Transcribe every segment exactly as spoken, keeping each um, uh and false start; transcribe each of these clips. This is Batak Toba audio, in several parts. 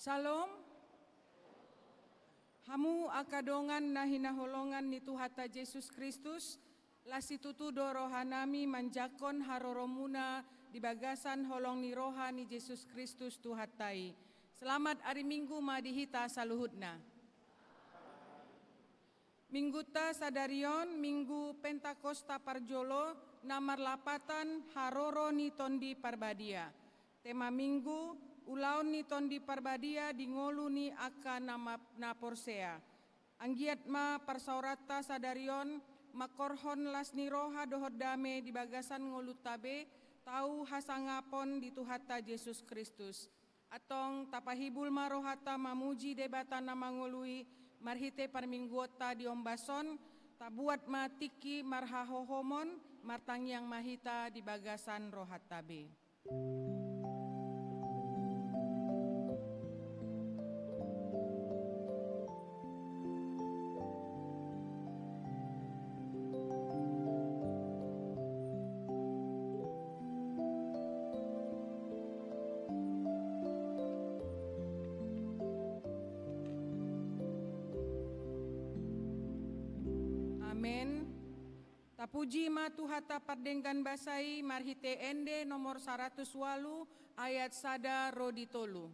Syalom. Hamu angka dongan na hinaholongan ni Tuhanta Jesus Kristus, las situtu do rohanami manjangkon haroromuna di bagasan holong ni roha ni Jesus Kristus Tuhanta i. Selamat ari Minggu ma di hita saluhutna. Minggunta sadari on Minggu Pentakosta parjolo na marlapatan haroro ni Tondi Parbadia. Tema Minggu, ulaon ni Tondi Parbadia di ngolu ni angka na ma-, na porsea. Anggiat ma parsaoranta sadari on mangkorhon las ni roha dohot dame di bagasan ngolunta be, tau hasangapon di Tuhanta Jesus Kristus. Antong tapahibul ma rohanta mamuji Debata na mangolu i, marhite parmingguonta di ombas on, tabuat ma tingki marhahohomon, martangiang ma hita di bagasan rohanta be. Amen. Tapuji ma Tuhanta pardenggan basa i marhite ende nomor saratus ualu ayat sada ro di tolu.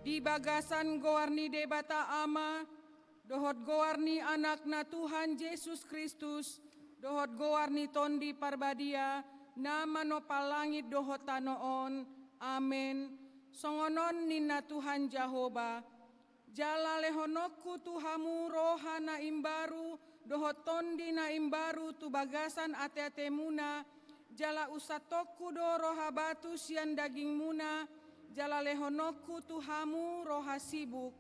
Di bagasan goar ni Debata Ama, dohot goar ni Anakna Tuhan Jesus Kristus, dohot goar ni Tondi Parbadia, na manompa langit dohot tano on. Amen. Songon on ninna Tuhan Jahowa: Jala lehononku tu hamu roha na imbaru, dohot tondi na imbaru tu bagasan ateatemuna, jala unsatkonku do roha batu sian dagingmuna, jala lehononku tu hamu roha sibuk.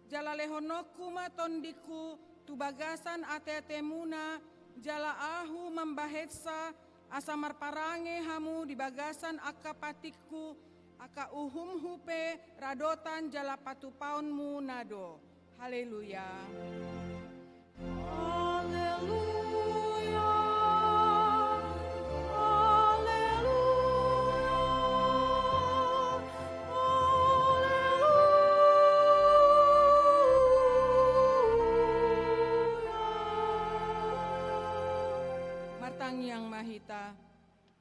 Jala lehononku ma tondingku tu bagasan ateatemuna, jala ahu mambahensa, asa marparange hamu di bagasan angka patikku, angka uhumhu pe radotan jala patupaonmuna do. Haleluya. Haleluya. Haleluya. Haleluya. Martangiang ma hita.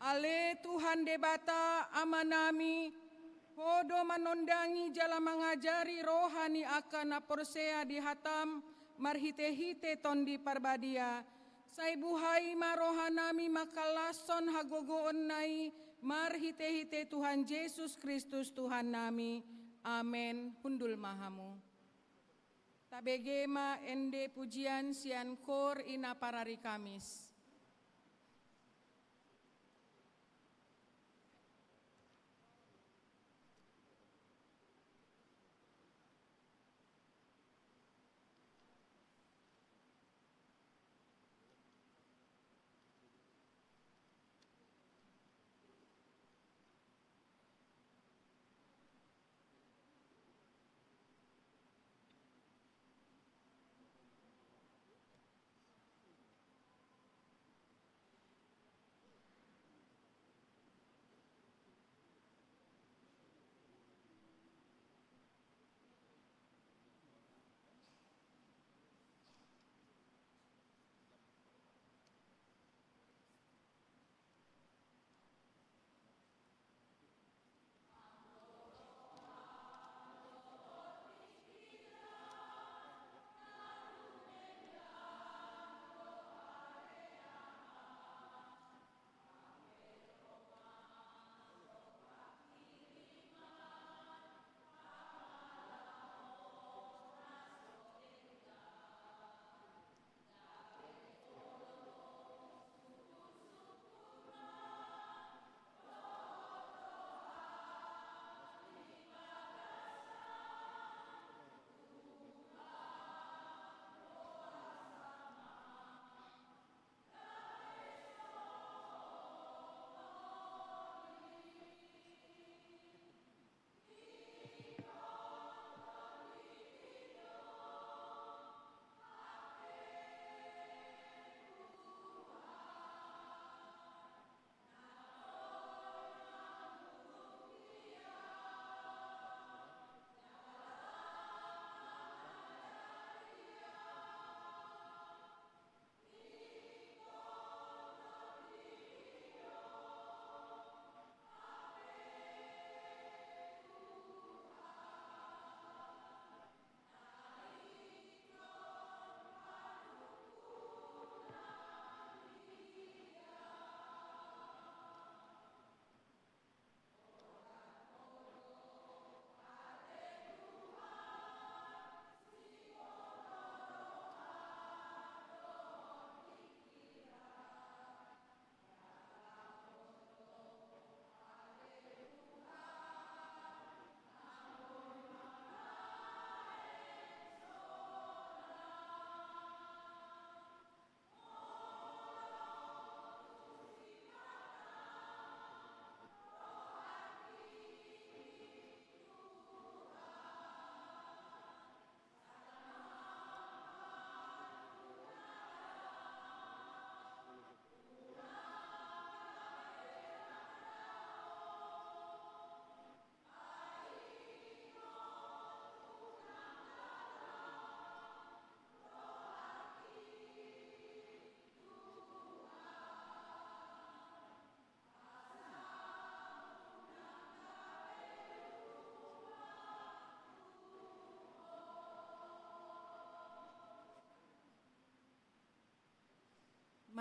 Ale Tuhan Debata Amanami, Ho do manondangi jala mangajari roha ni angka na porsea di hataM marhitehite Tondi Parbadia. Sai buhai ma rohanami mangkallashon hagogoonna i marhitehite Tuhan Jesus Kristus Tuhannami. Amen. Hundul ma hamu. Tabege ma ende pujian sian Kor Ina Parari Kamis.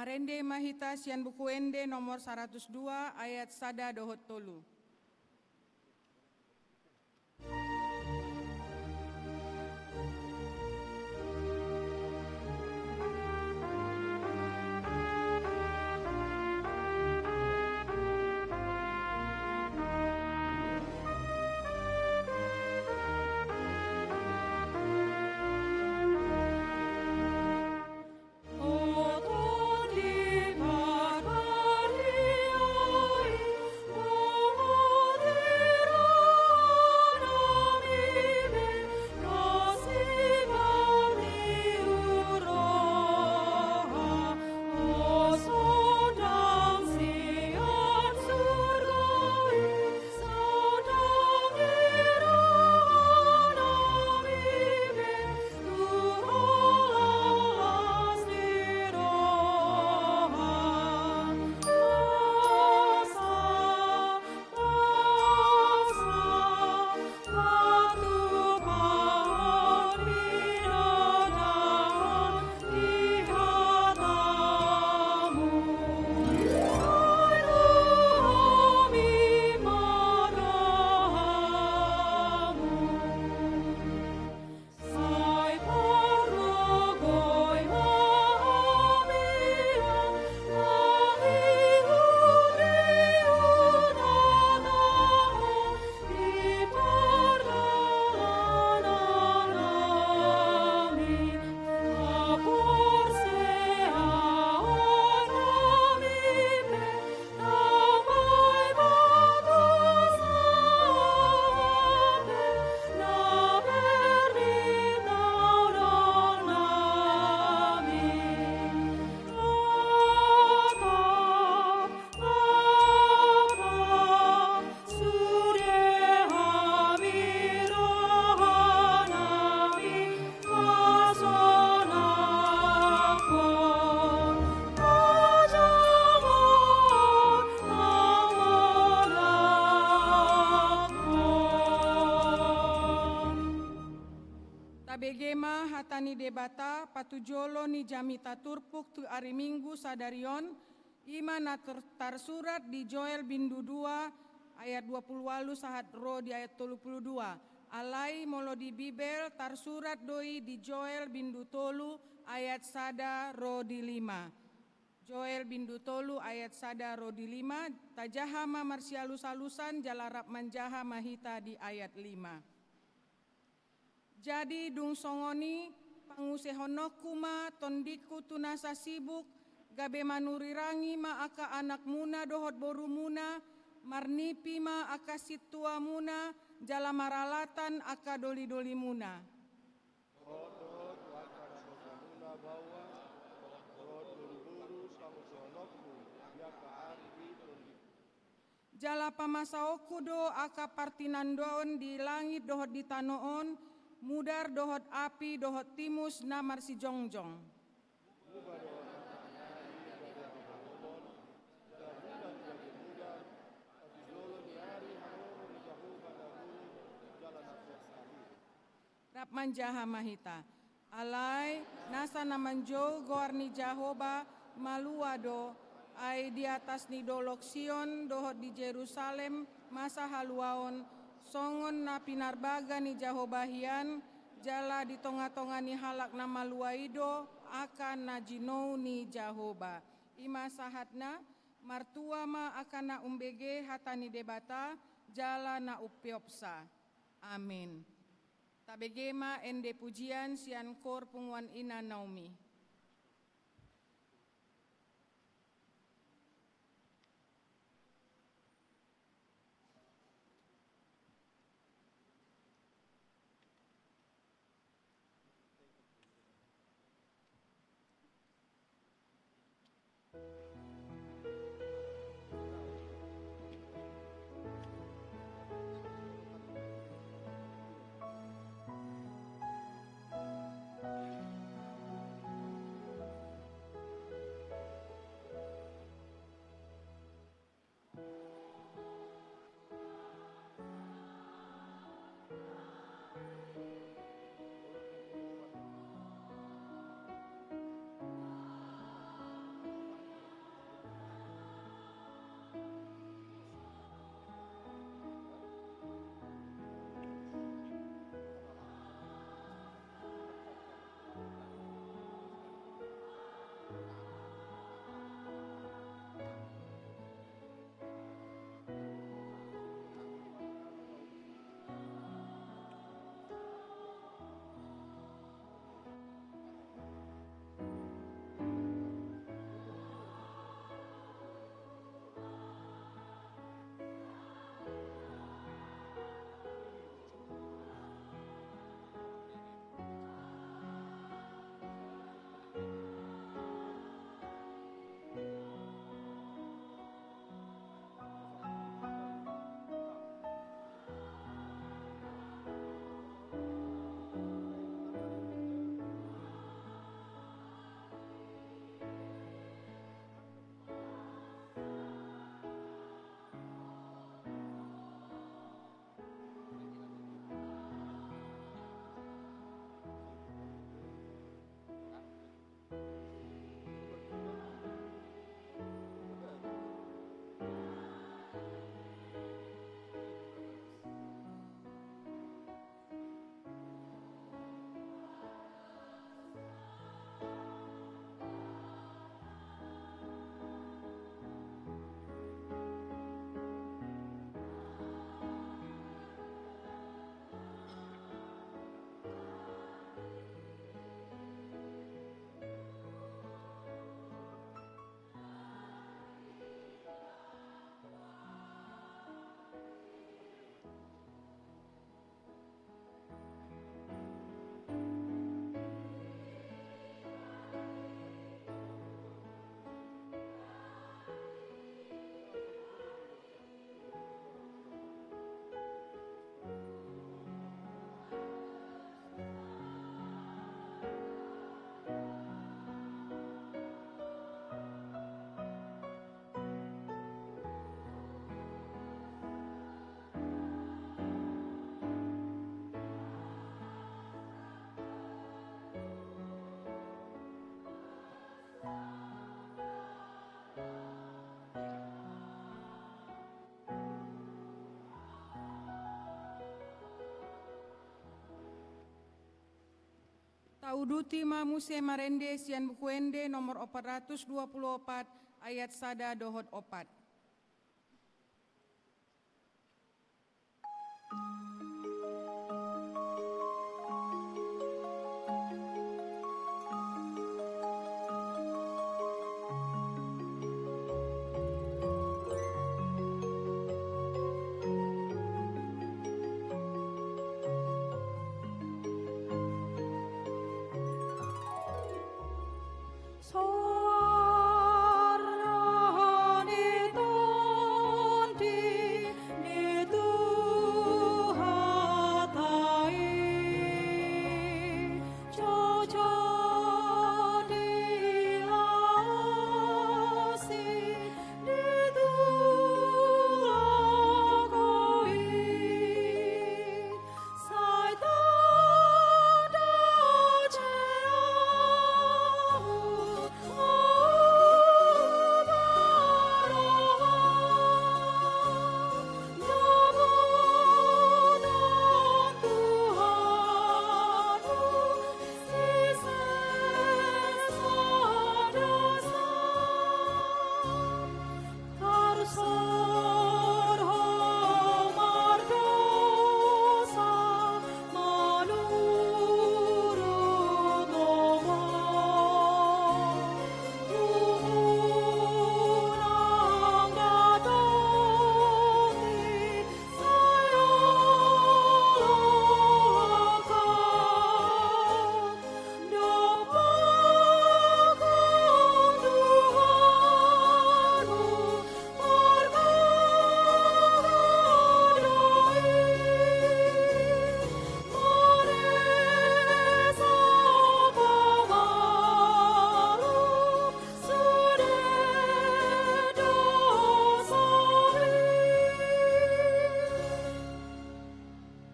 Marende ma hita sian Buku Ende nomor saratus dua ayat sada dohot tolu. Tabege ma hata ni Debata patujolo ni jamita turpuk tu ari Minggu sadari on, i ma na tar-, tarsurat di Joel bindu dua ayat dua pulu ualu sahat ro di ayat tolu pulu dua. Alai molo di Bibel tarsurat do i di Joel bindu tolu ayat sada ro di lima. Joel bindu tolu ayat sada ro di lima, tajaha ma marsialus-alusan jala rap manjaha ma hita di ayat lima. Jadi dung songon i, pangusehononku ma tondingku tu nasa sibuk, gabe manurirangi ma angka anakmuna dohot borumuna, marnipi ma angka sintuamuna, jala maralatan angka doli-dolimuna. Ro do tu angka na dosamuna baoa, ro do boru-boru pangusehononku di angka ari ni tondingku. Jala pamasaonku do angka partinandaon di langit dohot di tano on, mudar dohot api dohot timus na marsijongjong. Rap manjaha ma hita. Alai, nasa na manjou goar ni Jahowa, malua do, ai di atas ni dolok Sion dohot di Jerusalem masa haluaon, songon na pinarbaga ni Jahowa hian, jala di tonga-tonga ni halak na malua i do angka na jinou ni Jahowa. I ma sahatna, martua ma angka na umbege hata ni Debata, jala na umpeopsa. Amin. Tabege ma ende pujian sian kor punguan Ina Naomi. Tauduti ma muse marende sian Buku Ende nomor opat ratus dua puluh opat, ayat sada dohot opat.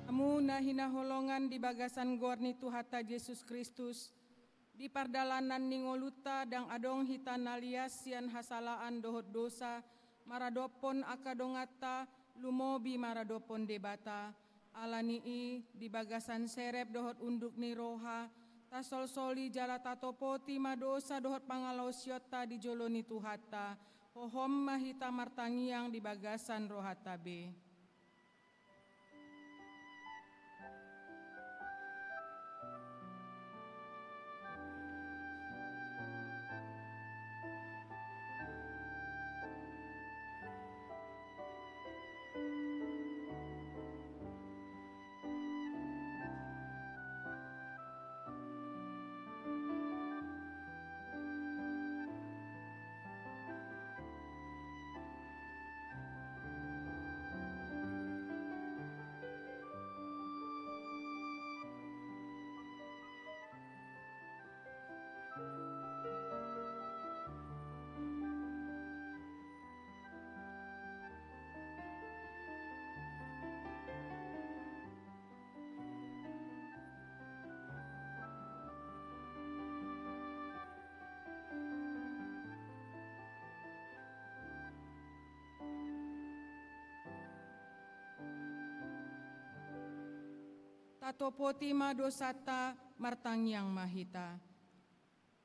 Hamu na hinaholongan di bagasan goar ni Tuhanta Jesus Kristus, di pardalanan ni ngolunta ndang adong hita na lias sian hasalaan dohot dosa, maradophon angka donganta, lumobi maradophon Debata. Ala ni i, di bagasan serep dohot unduk ni roha, tasolsoli jala tatopoti ma dosa dohot pangalaosionta di jolo ni Tuhanta, hohom ma hita martangiang di bagasan rohanta be. Tatopoti ma dosanta, martangiang ma hita.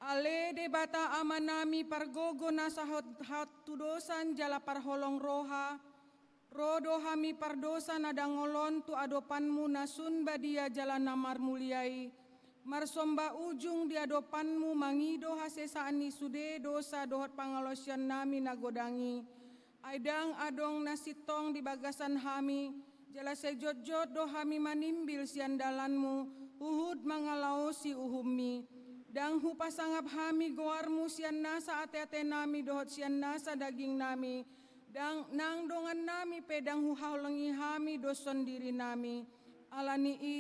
Ale Debata Amanami, pargogo na sahat hatudosan jala parholong roha, ro do hami pardosa na dangol on tu adopanMu na sun badia jala na marmulia i, marsomba ujung di adopanMu mangido hasesaan ni sude dosa dohot pangalaosionnami na godang i, ai ndang adong na sintong di bagasan hami, jala sai jotjot do hami manimbil sian dalanMu, huhut mangalaosi uhumMi. Ndang hupasangap hami goarMu sian nasa ateatenami dohot sian nasa dagingnami, ndang nang dongannami pe ndang huhaholongi hami doshon dirinami. Ala ni i,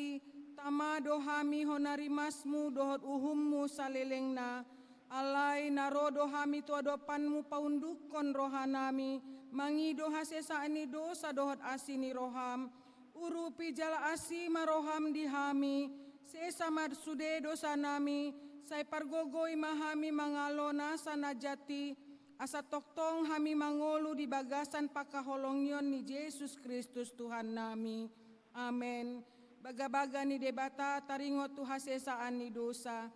tama do hami hona rimasMu dohot uhumMu salelengna. Alai na ro do hami tu adopanMu paundukkon rohanami, mangido hasesaan ni dosa dohot asi ni rohaM. Urupi jala asi ma rohaM di hami, sesa ma sude dosanami, sai pargogoi ma hami mangalo nasa na jat i, asa tongtong hami mangolu di bagasan pangkaholongion ni Jesus Kristus Tuhannami. Amen. Bagabaga ni Debata taringot tu hasesaan ni dosa.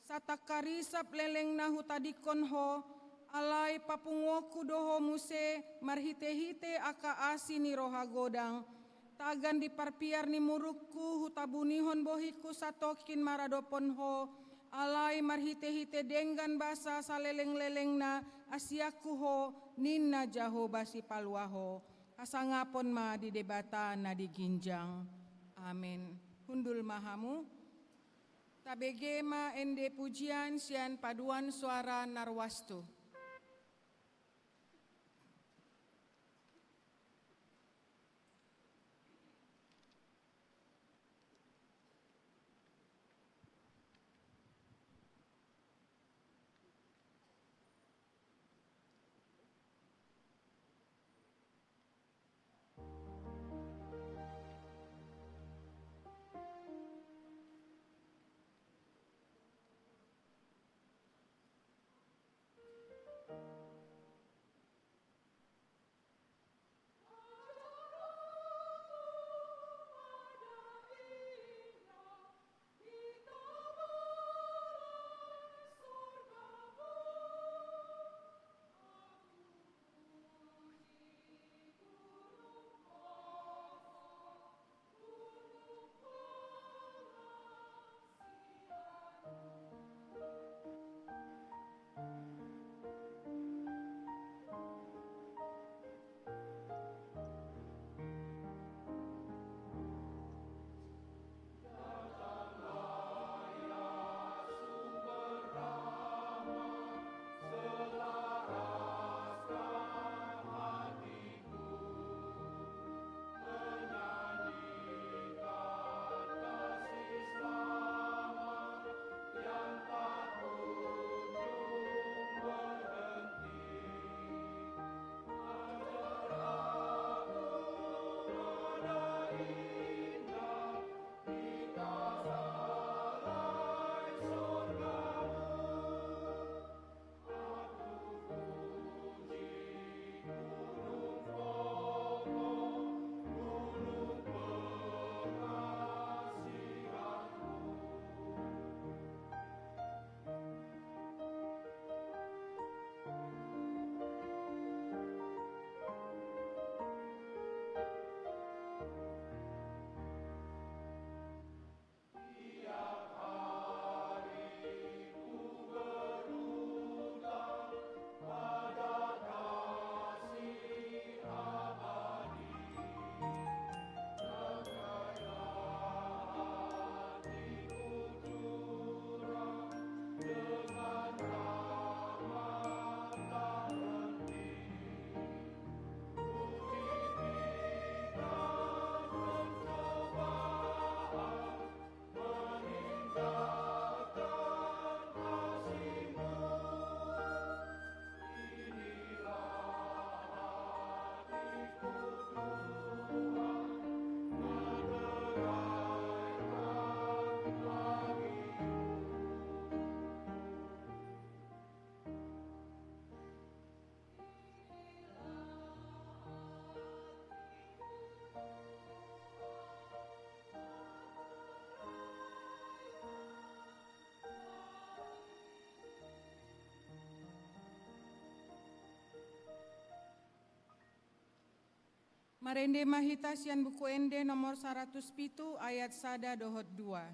Satangkarisap lelengna hutadingkon ho, alai papunguonku do ho muse marhitehite angka asi ni roha godang. Tagan di parpiar ni murukku hutabunihon bohingku satongkin maradophon ho, alai marhitehite denggan basa salelenglelengna asianku ho, ninna Jahowa Sipalua ho. Hasangapon ma di Debata na di ginjang. Amen. Hundul ma hamu. Tabege ma ende pujian sian paduan suara na ruas tu. Marende ma hita sian Buku Ende nomor saratus pitu ayat sada dohot dua.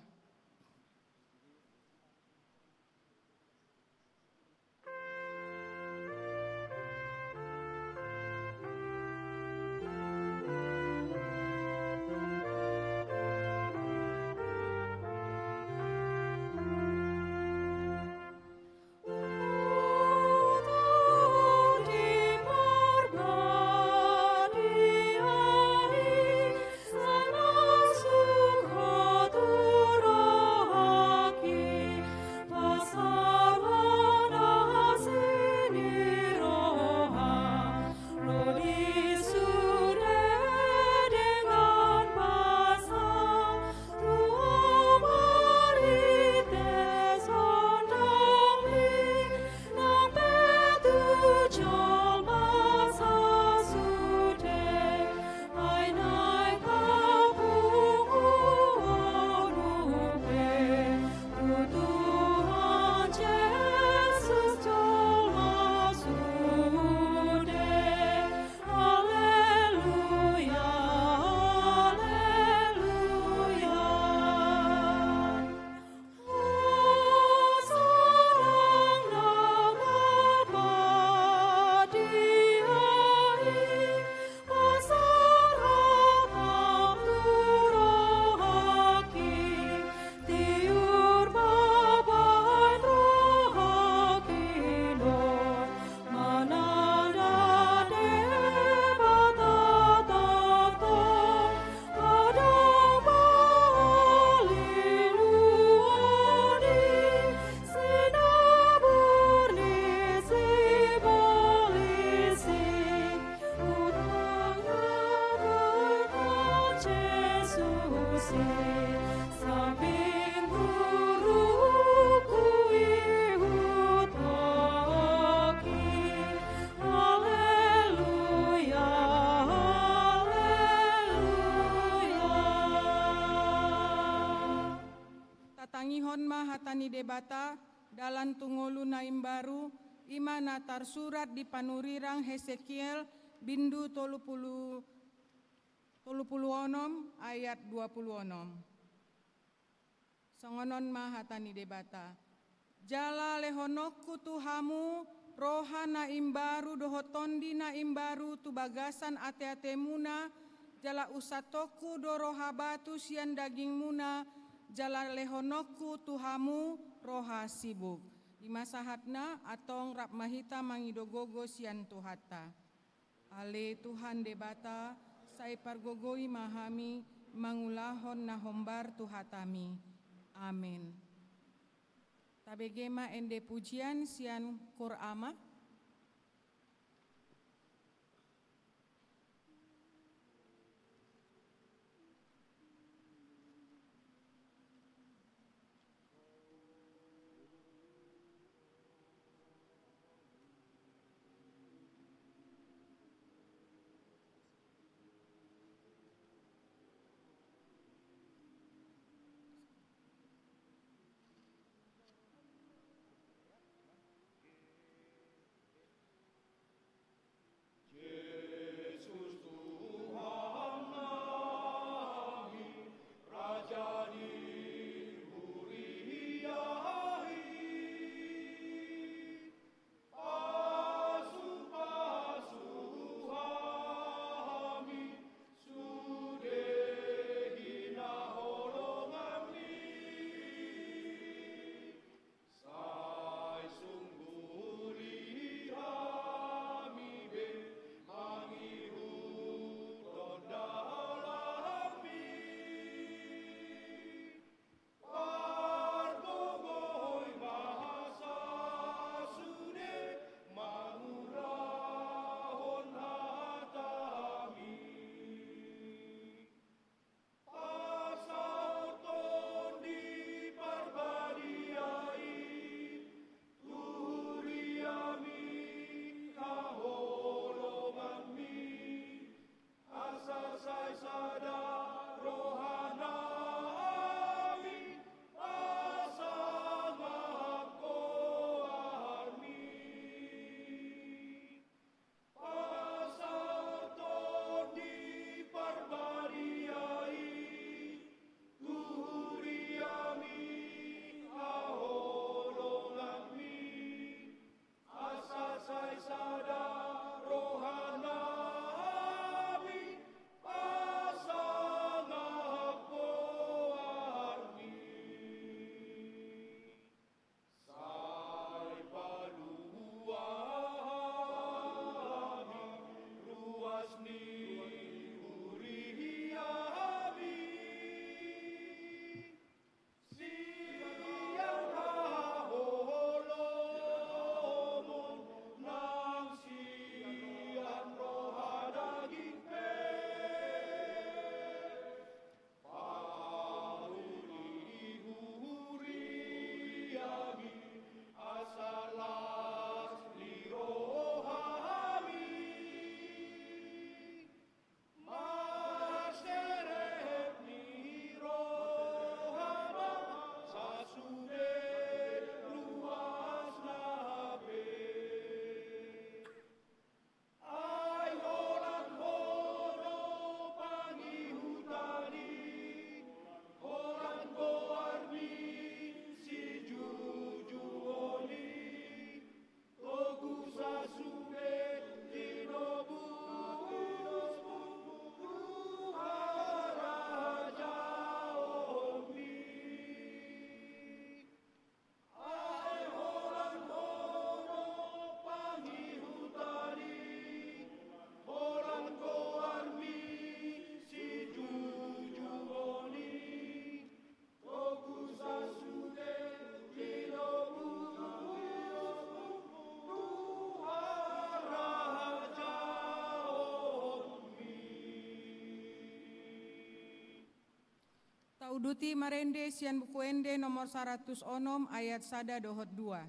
Sambing guru kuihut hoki. Haleluya, haleluya. Tatangihon ma hata ni Debata, dalan tu ngolu na imbaru, i ma na tarsurat di panurirang Hesekiel, bindu tolu pulu, tolu pulu onom ayat dua pulu onom. Songon on ma hata ni Debata. Jala lehononku tu hamu roha na imbaru dohot tondi na imbaru tu bagasan ateatemuna, jala usatonku do roha batu sian dagingmuna, jala lehononku tu hamu roha sibuk. I ma sahatna, antong rap ma hita mangido gogo sian Tuhanta. Ale Tuhan Debata, sai pargogoi ma hami mangulahon na hombar tu hatami. Amen. Tabege ma ende pujian sian Kor Ama. Uduti marende sian Buku Ende nomor saratus onom ayat sada dohot dua.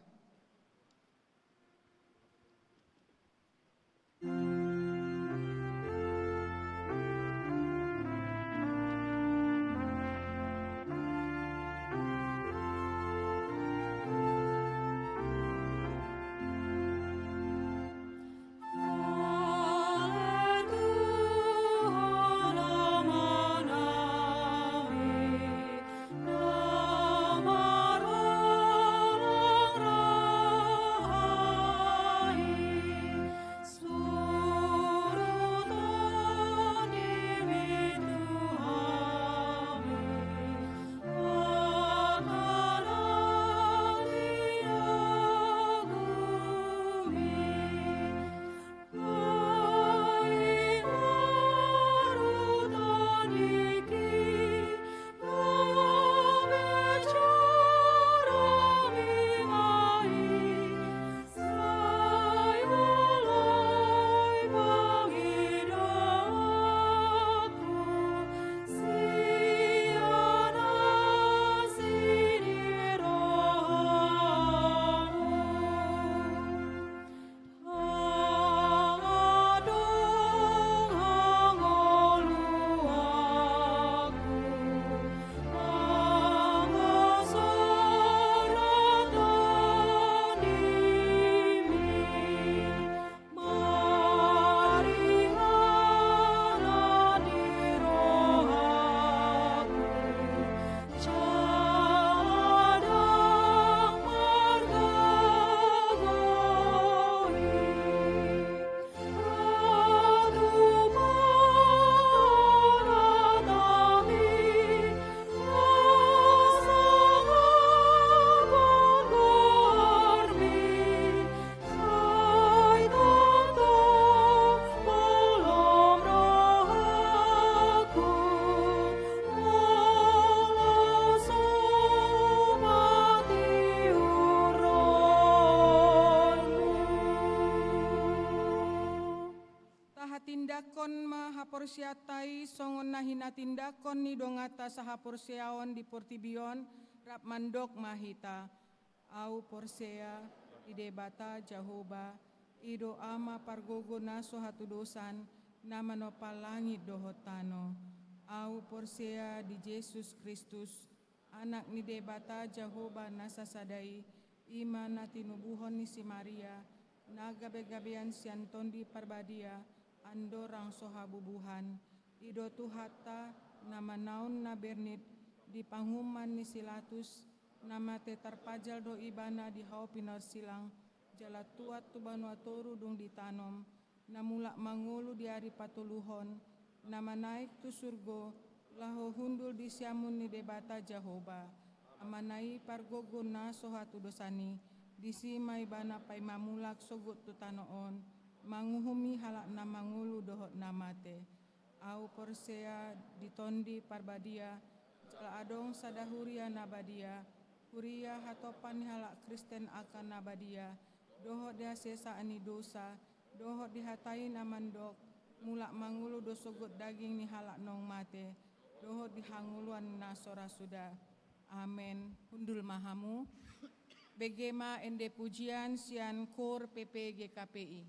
Tahatindangkon ma haporseaonta i songon na hinatindangkon ni donganta sahaporseaon di portibi on, rap mandok ma hita: Ahu porsea di Debata Jahowa, i do Ama pargogo na so hatudosan, na manompa langit dohot tano. Ahu porsea di Jesus Kristus, Anak ni Debata Jahowa na sasada i, i ma na tinubuhon ni si Maria, na gabegabean sian Tondi Parbadia, andorang so habubuhan. I do Tuhanta, na manaon na bernit di panguhuman ni si Latus, na mate tarpajal do ibana di hau pinorsilang, jala tuat tu banua toru dung ditanom, na mulak mangolu di ari patoluhon, na manaek tu surgo, laho hundul di siamun ni Debata Jahowa, Amana i pargogo na so hatudosan i, disi ma ibana paima mulak sogot tu tano on, manguhumi halak na mangolu dohot na mate. Ahu porsea di Tondi Parbadia, jala adong sada huria na badia, huria hatompa ni halak Kristen angka na badia, dohot di hasesaan ni dosa, dohot di hata i na mandok, mulak mangolu do sogot daging ni halak naung mate, dohot di hangoluan na so ra suda. Amen. Hundul ma hamu. Bege ma ende pujian sian Kor P P G K P I.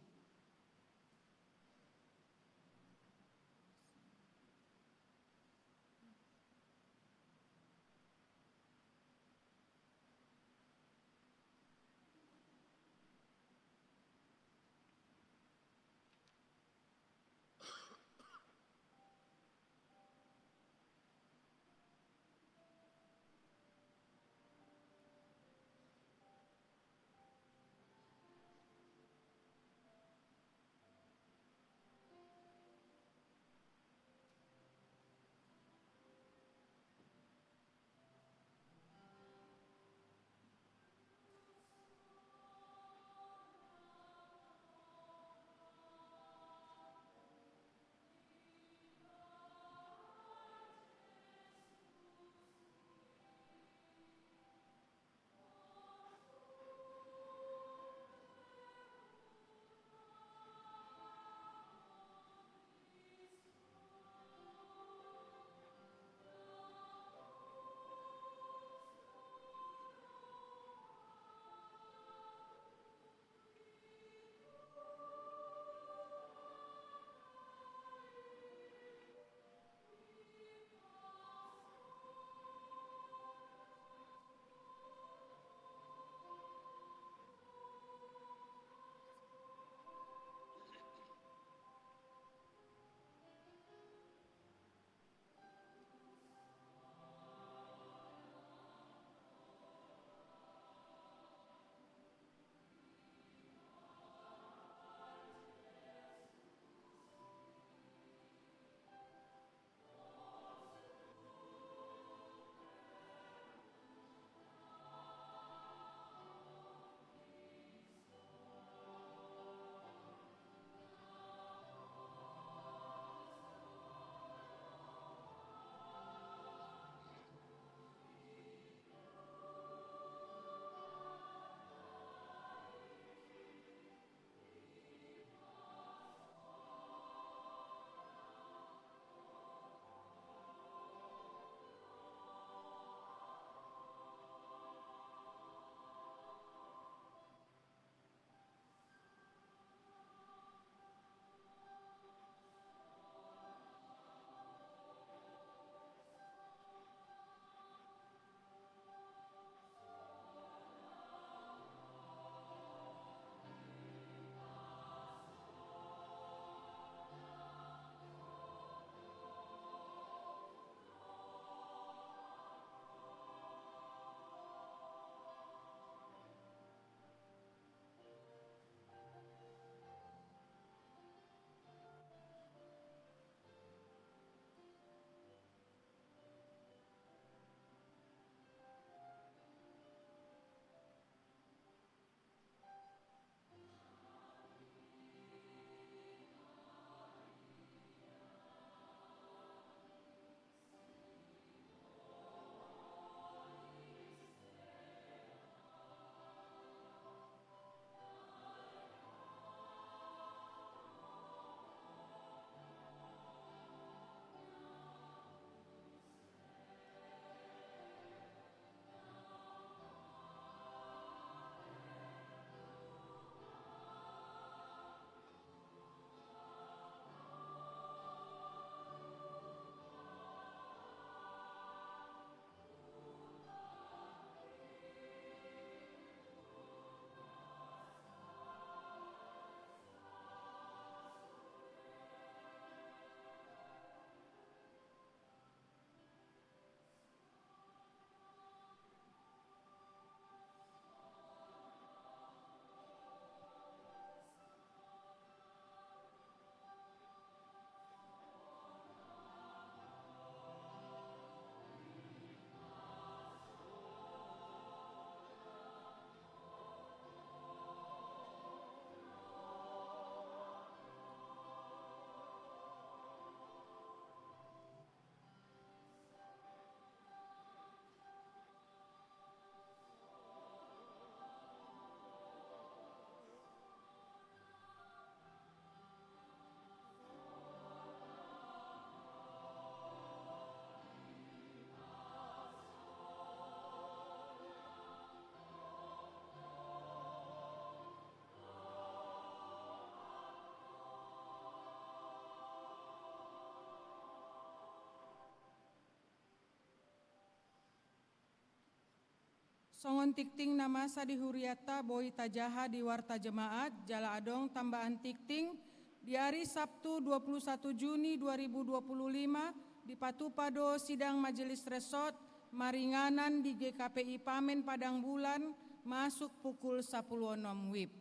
Songon tingting na masa di hurianta boi tajaha di warta jemaat, jala adong tambahan tingting, di ari Sabtu dua puluh satu Juni dua ribu dua puluh lima, dipatupa do sidang majelis resort maringanan di G K P I Pamen Padang Bulan, masuk pukul sapuluh onom wib.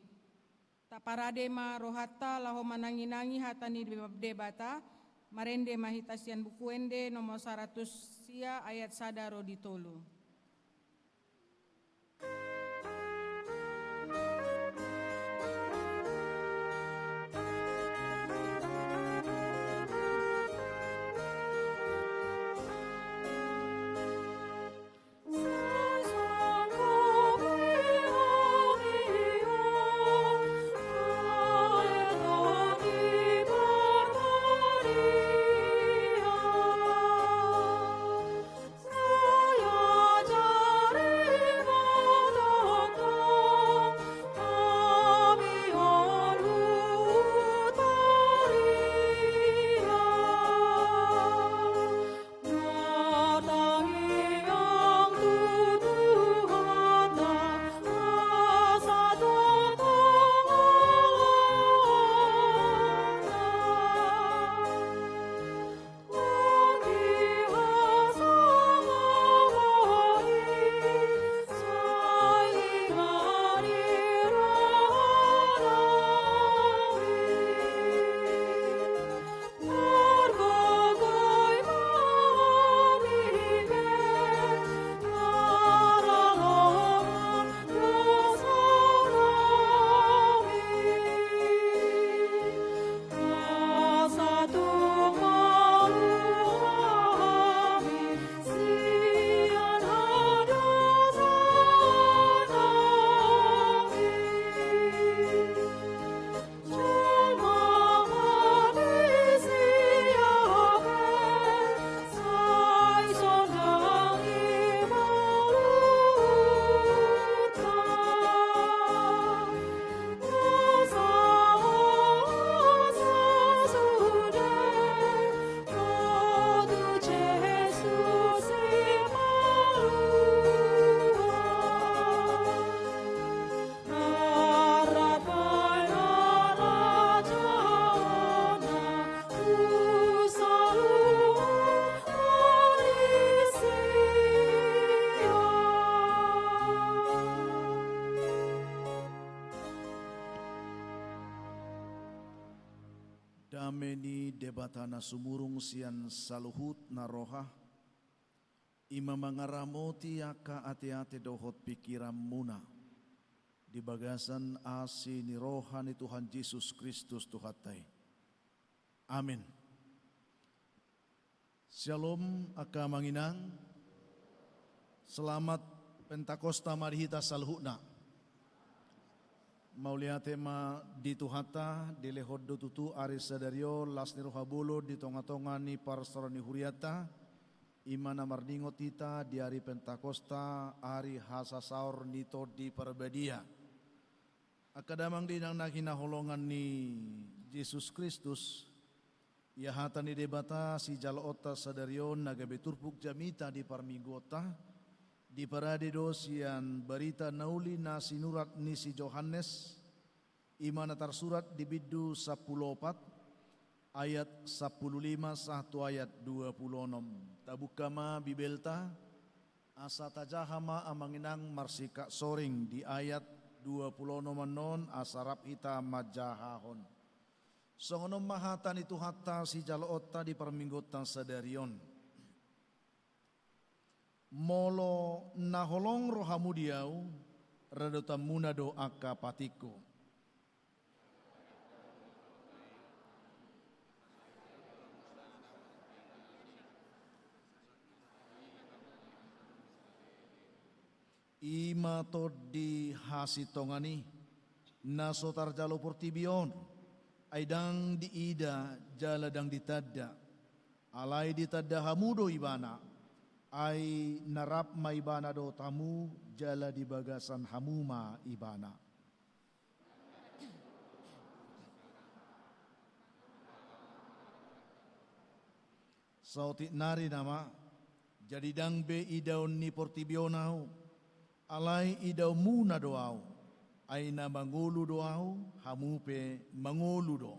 Taparade ma rohanta laho mananginangi hata ni Debata, marende ma hita sian Buku Ende nomor saratus sia ayat sada ro di tolu. Dame ni Debata na sumurung sian saluhut na roha, i ma mangaramoti angka ateate dohot pingkiranmuna di bagasan asi ni roha ni Tuhan Jesus Kristus Tuhanta i. Amin. Syalom, angka amang inang. Selamat Pentakosta ma di hita saluhutna. Mauliate ma di Tuhanta, dilehon do tutu ari sadari on las ni roha bolon di tongatonga ni parsaoran ni hurianta, i ma na marningot hita di ari Pentakosta, ari hasasaor ni Tondi Parbadia. Angka damang dainang na hinaholongan ni Jesus Kristus, ia hata ni Debata sijaloonta sadari on na gabe turpuk jamita di parmingguonta, diparade do sian Barita Na Uli na sinurat ni si Johannes, i ma na tarsurat di bindu sampulu opat, ayat sampulu lima sahat tu ayat dua pulu onom. Tabuka ma Bibelta, asa tajaha ma amang inang marsingkat soring di ayat dua pulu onom annon, asa rap hita manjahahon. Songon on ma hata ni Tuhanta sijaloonta di parmingguonta sadari on. Molo na holong rohamu di Ahu, radotanmuna do angka patikku. I ma tondi hasintongan i, na so tarjalo portibi on, ai ndang diida jala ndang ditanda. Alai ditanda hamu do Ibana, ai na rap ma Ibana dohot hamu, jala di bagasan hamu ma Ibana. Saotik nari nama, jadi ndang be idaon ni portibi on Ahu. Alai idaonmuna do ahu, ai na mangolu do ahu, hamu pe mangolu do.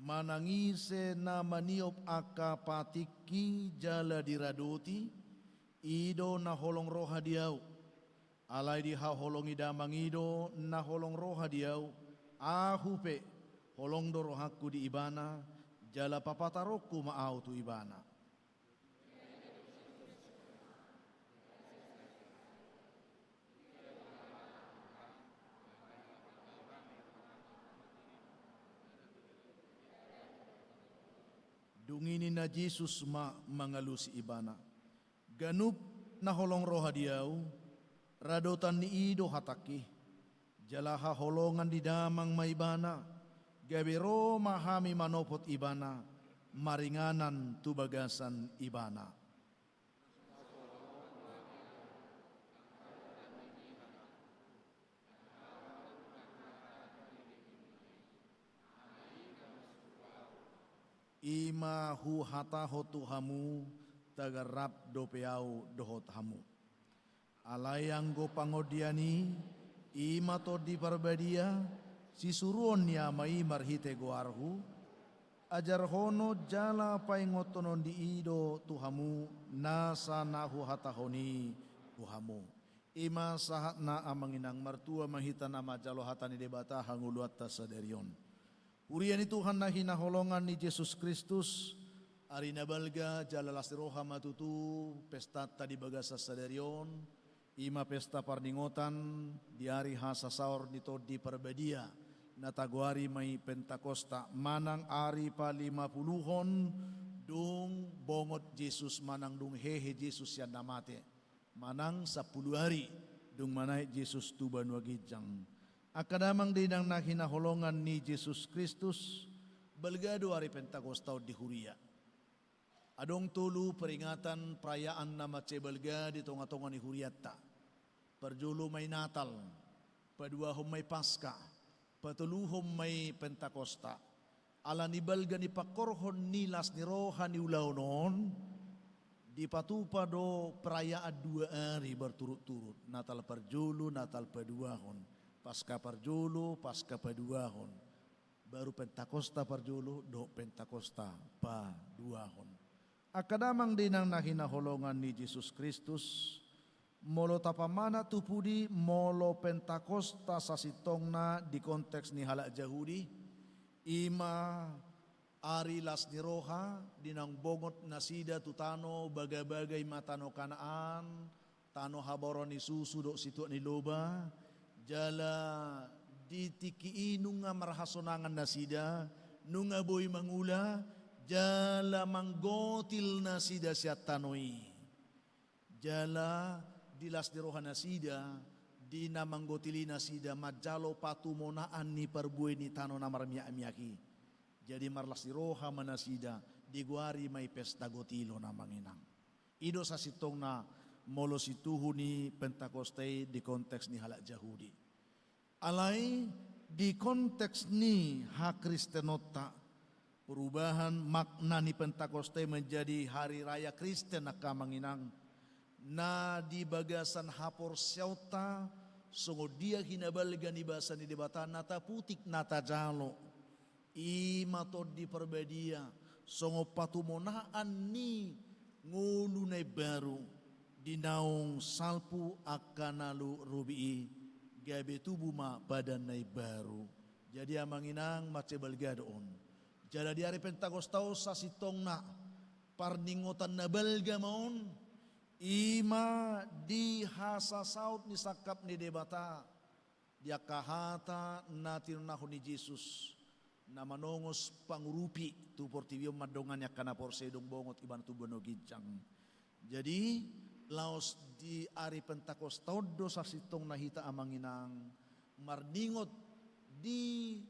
Manang ise na maniop angka patikki jala diradoti, i do na holong roha di ahu. Alai dihaholongi Damang i do na holong roha di ahu, ahu pe holong do rohangku di ibana, jala papataronku ma ahu tu ibana. Dung i ninna Jesus ma mangalusi ibana: Ganup na holong roha di ahu, radotan ni i do hatangki. Jala haholongan ni Damang ma ibana, gabe ro ma hami manopot ibana, maringanan tu bagasan ibana. I ma huhatahon tu hamu, tagan rap dope ahu dohot hamu. Alai anggo pangondian i, i ma Tondi Parbadia, sisuruon ni Ama i marhite goarhu, ajarhonon jala paingothononni do tu hamu nasa na huhatahon i tu hamu. I ma sahatna, Amang Inang. Martua ma hita na manjalo hata ni Debata hangoluanta sadari on. Huria ni Tuhan na hinaholongan ni Jesus Kristus, ari na balga jala las ni roha ma tutu pestanta di bagasan sadari on, i ma pesta parningotan di ari hasasaor ni Tondi Parbadia, na tagoari ma i Pentakosta, manang ari palimapuluhon dung bongot Jesus, manang dung hehe Jesus sian na mate. Manang sampulu ari dung manaek Jesus tu banua ginjang. Angka damang dainang na hinaholongan ni Jesus Kristus, balga do ari Pentakosta on di huria. Adong tolu peringatan perayaan na mansai balga di tongatonga ni hurianta. Parjolo ma i Natal, paduahon ma i Paska, patoluhon ma i Pentakosta. Ala ni balga ni pangkorhon ni las ni roha ni ulaon on, dipatupa do perayaan dua ari berturut-turut, Natal parjolo, Natal paduahon, Paska parjolo, Paska paduahon, baru Pentakosta parjolo dohot Pentakosta paduahon. Angka damang dainang na hinaholongan ni Jesus Kristus, molo tapamanat tu pudi, molo Pentakosta sasintongna di konteks ni halak Jahudi, i ma ari las ni roha di naung bongot nasida tu tano bagabaga, i ma tano Kanaan, tano habaoran ni susu dohot situak ni loba, jala di tingki i nunga marhasonangan nasida, nunga boi mangula, jala manggotil nasida sian tano i. Jala di las ni roha nasida, di na manggotil i nasida manjalo patumonaan ni parbue ni tano na marmiakmiak i. Jadi marlas ni roha ma nasida, digoari ma i pesta gotilon, Amang Inang. I do sasintongna molo situhu ni Pentakosta i di konteks ni halak Jahudi. Alai di konteks ni hakristenonta, perubahan makna ni Pentakosta i menjadi hari raya Kristen, angka amang inang, na di bagasan haporseaonta, songon dia hinabalga ni basa ni Debata na taputik, na tajalo. I ma Tondi Parbadia, songon patumonaan ni ngolu na imbaru, di naung salpu angka na lu robi i, gabe tubu ma padan na imbaru. Jadi amang inang, mansai balga do on. Jala di ari Pentakosta on sasintongna, parningotan na balga ma on, i ma di hasasaut ni sangkap ni Debata, di angka hata na tinonahon ni Jesus, na manongos pangurupi tu portibi on mandongani angka na porsea dung bongot ibana tu banua ginjang. Jadi, laos di ari Pentakosta on do sasintongna hita amang inang, marningot di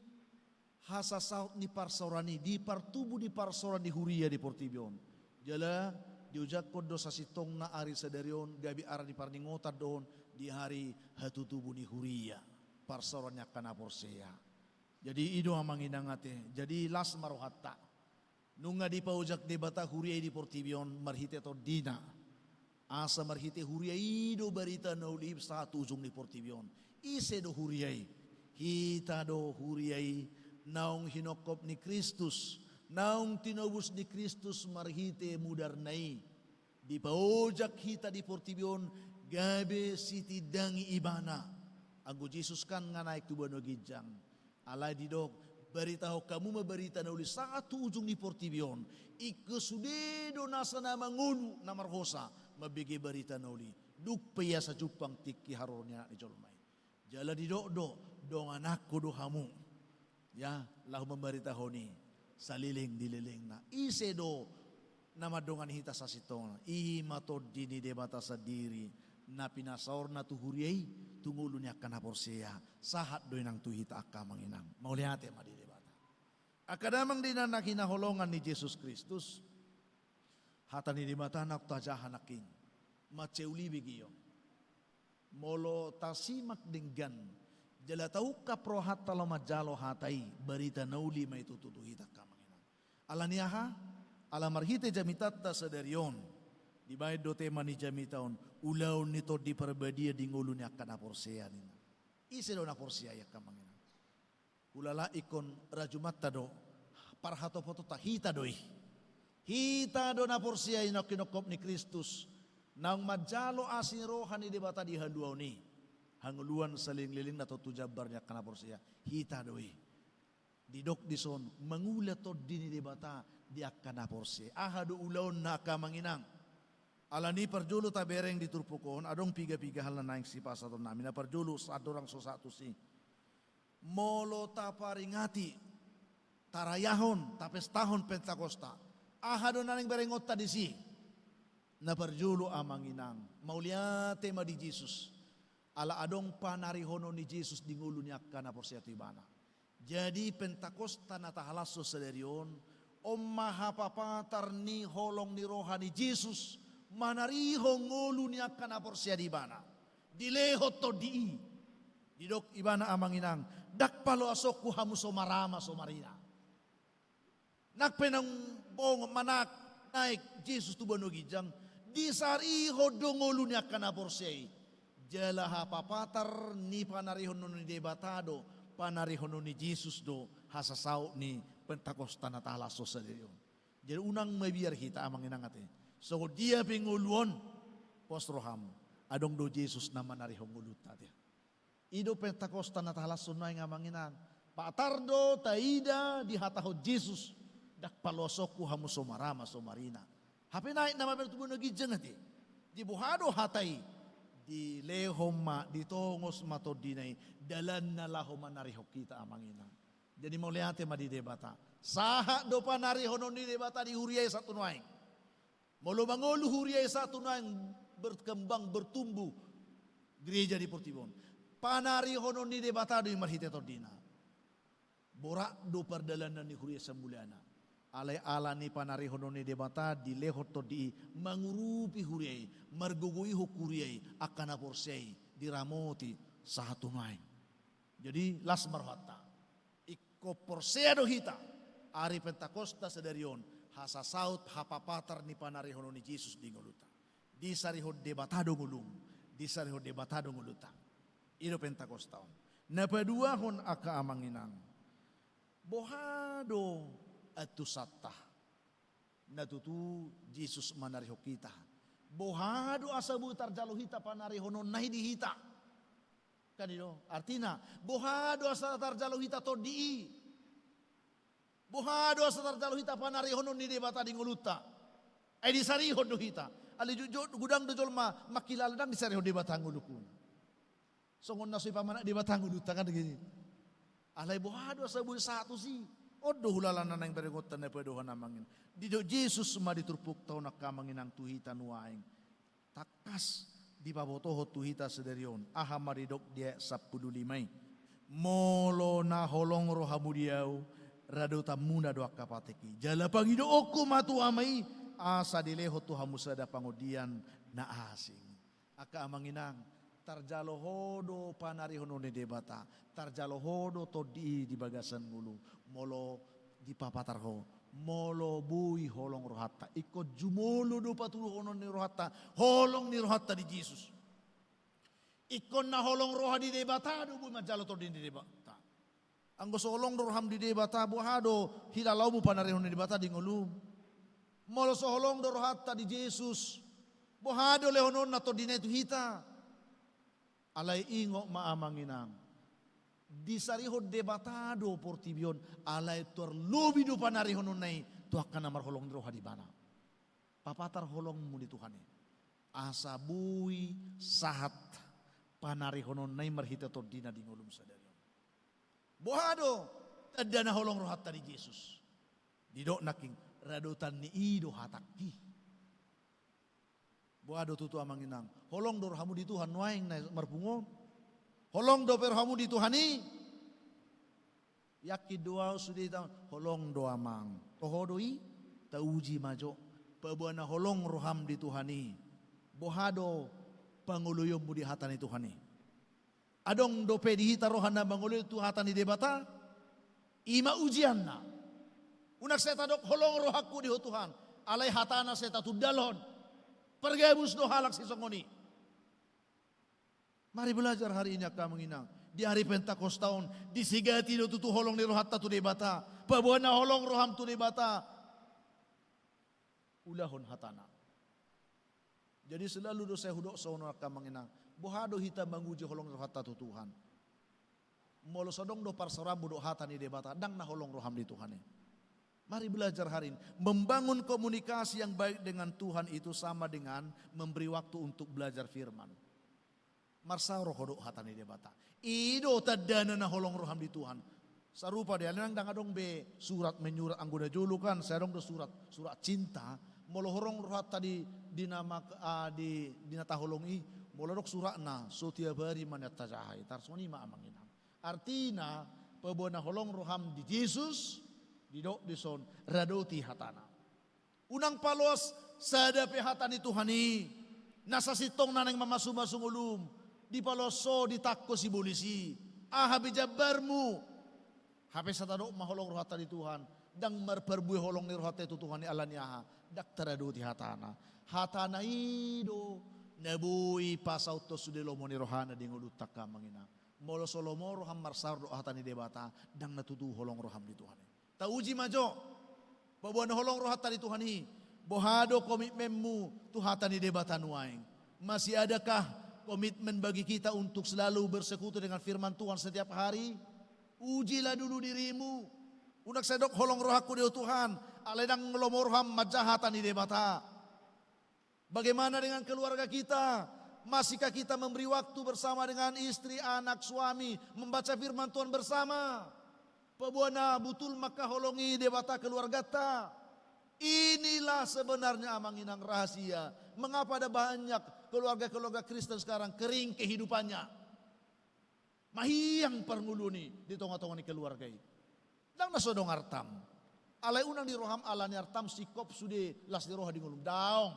hasasaut ni parsaoran i, di partubu ni parsaoran ni huria di portibi on. Jala diojakhon do sasintongna ari sadari on, gabe ari ni parningotan do on di ari hatutubu ni huria, parsaoran ni angka na porsea. Jadi i do amang inang ate, jadi las ma rohanta. Nunga dipaojak Debata huria i di portibi on marhite tondina. Asa marhite huria i do barita na uli i sahat tu ujung ni portibi on. Ise do huria i? Hita do huria i, naung hinophop ni Kristus, naung tinobus ni Kristus marhite mudarna i. Dipaojak hita di portibi on gabe sitindangi Ibana. Anggo Jesus kan nga naek tu banua ginjang. Alai didok, baritahon hamu ma barita na uli sahat tu ujung ni portibi on. Ingkon sude do nasa na mangolu na marhosa mambege barita na uli. Dung pe i asa jumpang tingki haroro ni Anak ni jolma i. Jala didok do, dongananku do hamu. Ya, laho mambaritahon i saleleng ni lelengna. Ise do na mandongani hita sasintongan? I ma Tondi ni Debata sandiri, na pinasaorna tu huria i, tu ngolu ni angka na porsea. Sahat do i nang tu hita angka amang inang. Mauliate ma di Debata. Angka damang dainang na hinaholongan ni Jesus Kristus, hata ni Debata naung tajaha nangkin, mansai uli begeon. Molo tasimak denggan jala taungkap rohanta laho manjalo hata i, barita na uli ma i tutu tu hita angka amang inang. Ala ni aha? Ala marhite jamitanta sadari on, dibaen do tema ni jamita on, ulaon ni Tondi Parbadia di ngolu ni angka na porsea ninna. Ise do na porsea i angka amang inang? Hulala ingkon rajumanta do, parhatopotonta hita do i. Hita do na porsea i naung hinophop ni Kristus, naung manjalo asi ni roha ni Debata di haluaon i. Hangoluan saleleng-lelengna tontu jambar ni angka na porsea, hita do i. Didok dison, mangula Tondi ni Debata di angka na porsea. Aha do ulaonna angka amang inang? Ala ni parjolo tabereng di turpuk on, adong piga-piga hal na naeng sipasahatonnami. Na parjolo, andorang so sahat tusi, molo taparingati, tarayahon, tapestahon Pentakosta, aha do na naeng berengonta disi? Na parjolo amang inang, mauliate ma di Jesus. Ala adong panarihonon ni Jesus di ngolu ni angka na porsea tu Ibana. Jadi Pentakosta na tahalashon sadari on, on ma hapapatar ni holong ni roha ni Jesus manarihon ngolu ni angka na porsea di Ibana. Dilehon Tondi i. Didok Ibana amang inang, ndang paloasonku hamu so marama so marina. Nang pe naung bongot manang naek Jesus tu banua ginjang, disarihon do ngolu ni angka na porsea i. Jala hapapatar ni panarihonon ni Debata do, panarihonon ni Jesus do, hasasaut ni Pentakosta na tahalashon sadari on. Jadi unang mabiar hita amang inang ate. Songon dia pe ngolu on, pos roham, adong do Jesus na manarihon ngolunta ate. I do Pentakosta na tahalashon nuaeng amang inang. Patar do taida dihatahon Jesus, ndang paloasonku hamu so marama so marina. Hape naek nama mamereng tu banua ginjang ate. Diboha do hata i, dilehon ma, ditongos ma Tondina i, dalanna laho manarihon hita amang inang. Jadi mauliate ma di Debata. Sahat do panarihonon ni Debata di huria i sahat tu nuaeng. Molo mangolu huria i sahat tu nuaeng, berkembang, bertumbuh gereja di portibi on, panarihonon ni Debata do i marhite Tondina. Borat do pardalanan ni huria samulana. Alai ala ni panarihonon ni Debata dilehon Tondi i mangurupi huria i, margogoihon huria i, angka na porsea i, diramoti sahat tu nuaeng. Jadi las ma rohanta. Ingkon porsea do hita, ari Pentakosta sadari on, hasasaut hapapatar ni panarihonon ni Jesus di ngolunta. Disarihon Debata do ngolum, disarihon Debata do ngolunta. I do Pentakosta on. Na paduahon angka amang inang, boha do antusanta na tutu Jesus manarihon hita? Boha do asa boi tarjalo hita panarihononna i di hita? Kan i do artina, boha do asa tarjalo hita Tondi i? Boha do asa tarjalo hita panarihonon ni Debata di ngolunta? Ai disarihon do hita. Alai jotjot godang do jolma mangkilala ndang disarihon Debata ngolungkuna. Songon na so ipamanat Debata ngolunta kan gitu. Alai boha do asa boi sahat tusi? On do hulala na naeng berengonta na paduahon amang inang. Didok Jesus ma di turpukta on angka amang inang tu hita nuaeng. Tangkas dipabotohon tu hita sadari on, aha ma didok di ayat sampulu lima i? Molo na holong rohamu di Ahu, radotanmuna do angka patik i. Jala pangidoonku ma tu Ama i, asa dilehon tu hamu sada pangondian na asing. Angka amang inang, Tarjalo ho do panarihonon ni Debata, tarjalo ho do tondi i di bagasan ngolu, molo dipapatar ho, molo boi holong rohanta, ingkon jumolo do patuduhonon ni rohanta, holong ni rohanta di Jesus. Ingkon na holong roha di Debata do boi manjalo tondi ni Debata. Anggo so holong do roham di Debata, boha do hilalaonmu panarihonon ni Debata di ngolum? Molo so holong do rohanta di Jesus, boha do lehononna tondina i tu hita? Alai ingot ma amang inang, disarihon Debata do portibi on, alai tarlobi do panarihononna i tu angka na marholong ni roha di ibana. Papatar holongmu di Tuhan i, asa boi sahat panarihononna i marhite tondina di ngolum sadari on. Boha do tanda na holong rohanta di Jesus? Didok nangkin, radotan ni i do hatangki. Boha do tutu amang inang, holong do rohamu di Tuhan nuaeng na marpungu on? Holong dope rohamu di Tuhan i? Yakin do ahu sude hita, holong do amang. Toho do i? Tauji ma jo. Paboa na holong roham di Tuhan i, boha do pangoloionmu di hata ni Tuhan i? Adong dope di hita roha na mangoloi tu hata ni Debata? I ma ujianna. Unang sai tadok holong rohangku di ho Tuhan, alai hatana sai tatundalhon. Pargabus do halak sisongon i. Mari belajar hari ini angka amang inang. Di hari Pentakosta on, disegati do tutu holong ni rohanta tu Debata. Paboa na holong roham tu Debata, ulahon hatana. Jadi selalu do sai hudok songon on angka amang inang. Boha do hita manguji holong ni rohanta tu Tuhan? Molo so adong do parsaoranmu dohot hata ni Debata, ndang na holong roham di Tuhan i. Mari belajar hari ini. Membangun komunikasi yang baik dengan Tuhan itu sama dengan memberi waktu untuk belajar firman. Marsaor ho dohot hata ni Debata. I do tandana na holong roham di Tuhan. Sarupa do i, alai ndang adong be surat menyurat, anggo na jolo kan sai adong do surat, surat cinta. Molo holong rohanta di, di na ma-, ah, di, di na taholongi, molo adong suratna, so tiap hari ma nian tajaha i, tarsongon i ma amang inang. Artina, paboa na holong roham di Jesus, didok dison, radoti hatana. Unang paloas sada pe hata ni Tuhan i, na sasintongna naeng mamasumasu ngolum, dipaloas ho, ditangko sibolis i. Aha be jambarmu? Hape sai tadok ma holong rohanta di Tuhan, ndang marparbue holong ni rohanta i tu Tuhan i, alani aha? Ndang taradoti hatana. Hatana i do na boi pasauthon sude lomo ni rohana di ngolunta angka amang inang. Molo so lomo roham marsaor dohot hata ni Debata, ndang na tutu holong roham di Tuhan i. Tauji ma jo. Paboa na holong rohanta di Tuhan i, boha do komitmenmu tu hata ni Debata nuaeng? Masih adakah komitmen bagi kita untuk selalu bersekutu dengan firman Tuhan setiap hari? Ujilah dulu dirimu. Unang sai dok holong rohangku di ho Tuhan, alai ndang lomo roham manjaha hata ni Debata. Bagaimana dengan keluarga kita? Masihkah kita memberi waktu bersama dengan istri, anak, suami, membaca firman Tuhan bersama? Paboa na butul mangkaholongi Debata keluargata. Inilah sebenarnya, amang inang, rahasia mengapa ada banyak keluarga-keluarga Kristen sekarang kering kehidupannya. Mahiang parngoluon i di tonga-tonga ni keluarga i. Ndang na so adong artam. Alai unang di roham alani artam singkop sude las ni roha di ngolum. Daong.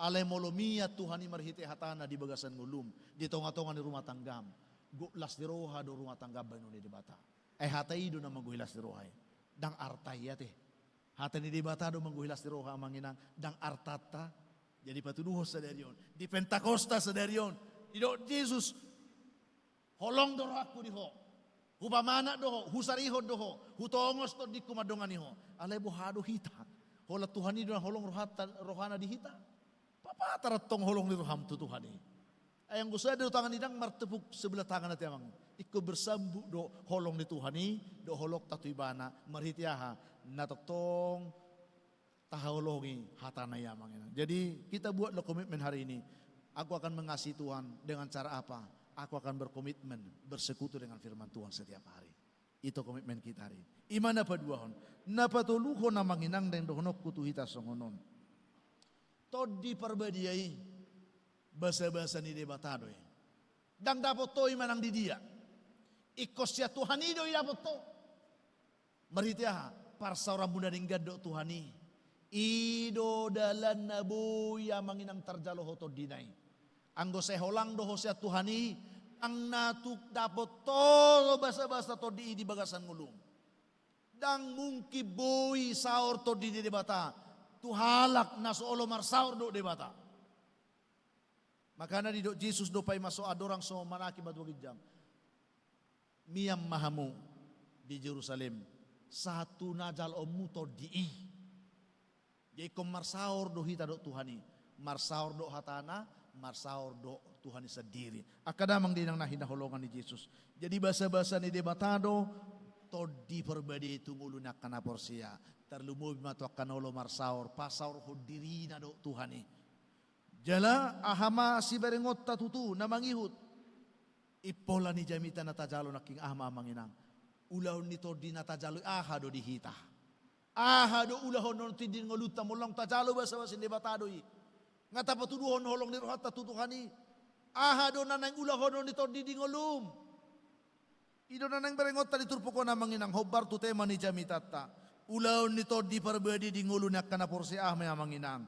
Alai molo mian Tuhan i marhite hatana di bagasan ngolum, di tonga-tonga ni rumah tanggam, gok las ni roha do rumah tanggam bahenon ni Debata. Ai hata i do na manggohi las ni roha i. Ndang arta i ate. Hata ni Debata do manggohi las ni roha, amang inang, ndang artanta. Jadi patuduhon sadari on, di Pentakosta sadari on, didok Jesus, holong do rohangku di ho. Hupamanat do ho, husarihon do ho, hutongos tondingku mandongani ho. Alai boha do hita? Holan Tuhan i do na holong rohanta, rohana di hita. Papatar antong holong ni roham tu Tuhan i. Ai anggo sada do tangan i ndang martepuk sebelah tangan ate, amang. Ingkon bersambut do holong ni Tuhan i dohot holongta tu ibana, marhite aha? Na tongtong tahaholongi hatana i, amang inang. Jadi, kita buatlah komitmen hari ini. Aku akan mengasihi Tuhan dengan cara apa? Aku akan berkomitmen bersekutu dengan firman Tuhan setiap hari. Itu komitmen kita hari ini. I ma na paduahon. Na patoluhon, amang inang, naeng dohononku tu hita songon on. Tondi Parbadia i, basabasa ni Debata do i. Ndang dapot ho i manang di dia. Ingkon sian Tuhan i do i dapot ho. Marhite aha? Parsaoranmu na denggan dohot Tuhan i. I do dalan na boi, amang inang, tarjalo ho tondina i. Anggo sai holang do ho sian Tuhan i, ndang na tuk dapot ho basabasa tondi i di bagasan ngolum. Ndang mungkin boi saor tondi ni Debata tu halak na so olo marsaor dohot Debata. Makana didok Jesus do paima so andorang so manaki matua ginjang: Mian ma hamu di Jerusalem sahat tu na jaloonmu tondi i. Jadi ingkon marsaor do hita dohot Tuhan i, marsaor dohot hatana, marsaor dohot Tuhan i sandiri. Angka damang dainang na hinaholongan ni Jesus, jadi basabasa ni Debata do tondi parbadai tu ngolu ni angka na porsea. Tarlumobi ma tu angka na olo marsaor, pasaorhon dirina dohot Tuhan i. Jala aha ma siberengonta tutu na mangihut? Impola ni jamita na tajalo nangkin aha ma, amang inang? Ulaon ni tondi na tajalo i aha do di hita? Aha do ulahonon tondi di ngolunta? Molo naung tajalo basabasa ni Debata do i, nga tapatuduhon holong ni rohanta tu Tuhan i, aha do na naeng ulahonon ni tondi di ngolum? I do na naeng berengonta di turpuk on, amang inang, hombar tu tema ni jamitanta. Ulaon ni tondi parbadai di ngolu ni angka na porsea aha ma i, amang inang?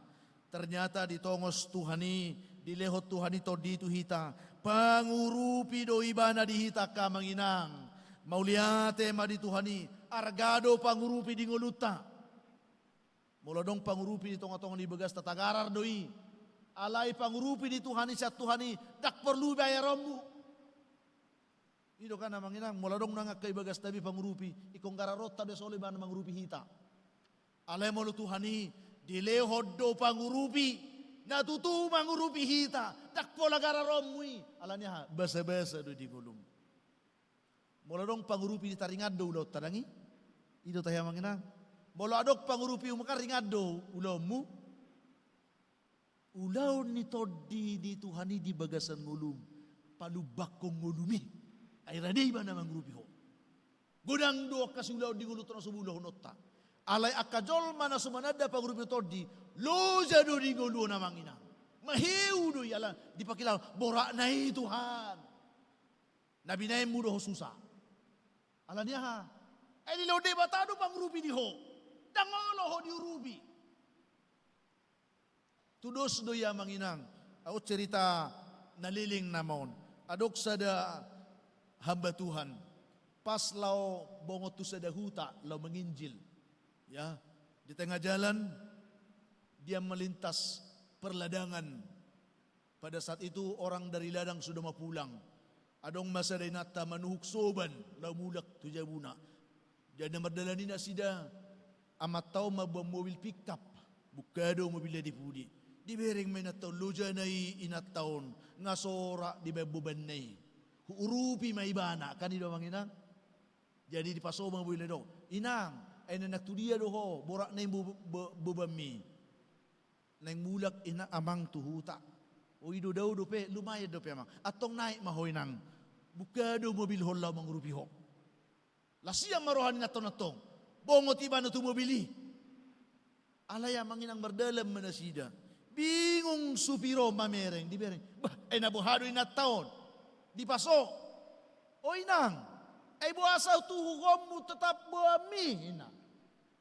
Ternyata ditongos Tuhan i, dilehon Tuhan i tondi i tu hita, pangurupi do ibana di hita, angka amang inang. Mauliate ma di Tuhan i, arga do pangurupi di ngolunta. Molo adong pangurupi di tongatonga ni bagasta, tagarar do i. Alai pangurupi ni Tuhan i, sian Tuhan i, ndang porlu bayaronmu. I do kan, amang inang, molo adong nang angka i bagasta be pangurupi, ingkon gararonta do, so olo ibana mangurupi hita. Alai molo Tuhan i, dilehon do pangurupi na tutu mangurupi hita, ndang pola gararonmu i. Alani aha? Basabasa do di ngolum. Molo adong pangurupi di taringan do ulaonta, dang i? I do tahe, amang inang. Molo adong pangurupimu kan ringan do ulaonmu. Ulaon ni tondi ni Tuhan i di bagasan ngolum, palumbanghon ngolumi. Ai rade ibana mangurupi ho. Godang do angka siulaon di ngolunta na so boi ulahononta. Alai angka jolma na so mananda pangurupi ni tondi, loja do di ngolu on, amang inang. Maheu do i, ala dipangkilala boratna i Tuhan. Na binahenmu do ho susa. Alani aha? Ai dilehon Debata do pangurupi di ho. Ndang olo ho diurupi. Tudos do i, amang inang. Aut cerita na leleng nama on. Adong sada hamba Tuhan, pas laho bongot tu sada huta, laho manginjil. Ya, di tengah jalan, dia melintas perladangan. Pada saat itu orang dari ladang sudah mau pulang. Adong ma sada inanta manuhuk soban, laho mulak tu jabuna. Jadi na mardalan i nasida, amanta on mamboan mobil pickup, buka do mobilna di pudi. Dibereng ma inanta on, lojana i inanta on, nga sorak dibaen bobanna i. Huurupi ma ibana, kan i do, amang inang. Jadi dipaso ma mobilna, didok: Inang, ai naeng tu dia do ho, boratna i bo-, bo-, bobanmi? Naeng mulak, inang, amang tu huta. O, i do, dao dope, lumayan dope, amang. Antong naek ma ho, inang. Buka do mobilhon laho mangurupi ho. Las sian ma roha ni inanta on antong. Bongot ibana tu mobil i. Alai, amang inang, mardalan ma nasida. Bingung supir on mamereng, dibereng. Bah, ai na boha do inanta on? Dipaso. O inang, ai boasa tuhukonmu tetap bobanmi, inang?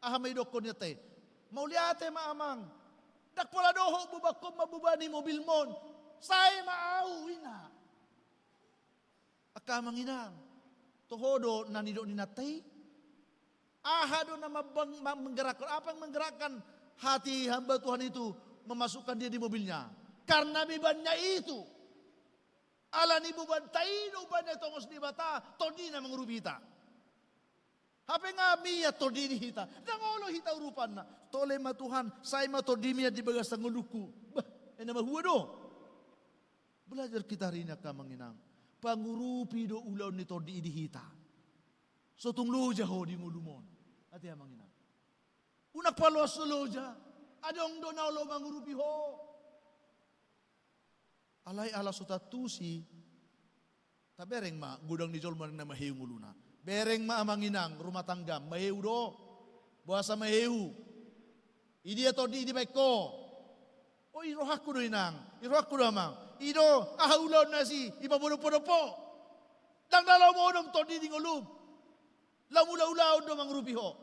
Aha ma didokkon ni inanta i? Mauliate ma, amang. Ndang pola dohot bobanhon mambobani mobilmon. Sae ma ahu, inang. Angka amang inang, toho do na nidok ni inanta i? Aha do na mambang-, ma-, menggerakkan, apa yang menggerakkan hati hamba Tuhan itu memasukkan dia di mobilnya? Karena bebannya itu. Alani bebanta i do umbahen na ditongos Debata, tondi na mangurupi hita. Hape nga mian tondi ni hita, ndang olo hita urupanna. Tole ma Tuhan, sai ma tondimi di bagasan ngolungku. Bah, ai na mahua do? Belajar kita hari ini, angka amang inang. Pangurupi do ulaon ni tondi i di hita. So tung loja ho di ngolum on, ate amang inang. Unang paloas so loja. Adong do na olo mangurupi ho. Alai ala so taantusi, tabereng ma godang ni jolma na maheu ngoluna. Bereng ma, amang inang, rumah tanggam, maheu do. Boasa maheu? I dia tondi i dibaen ho? O, i rohangku do, inang, i rohangku do, amang. I do, aha ulaonna si, i pabodompodom ho. Ndang na laho modom tondi di ngolum. Laho mangula ulaon do mangurupi ho.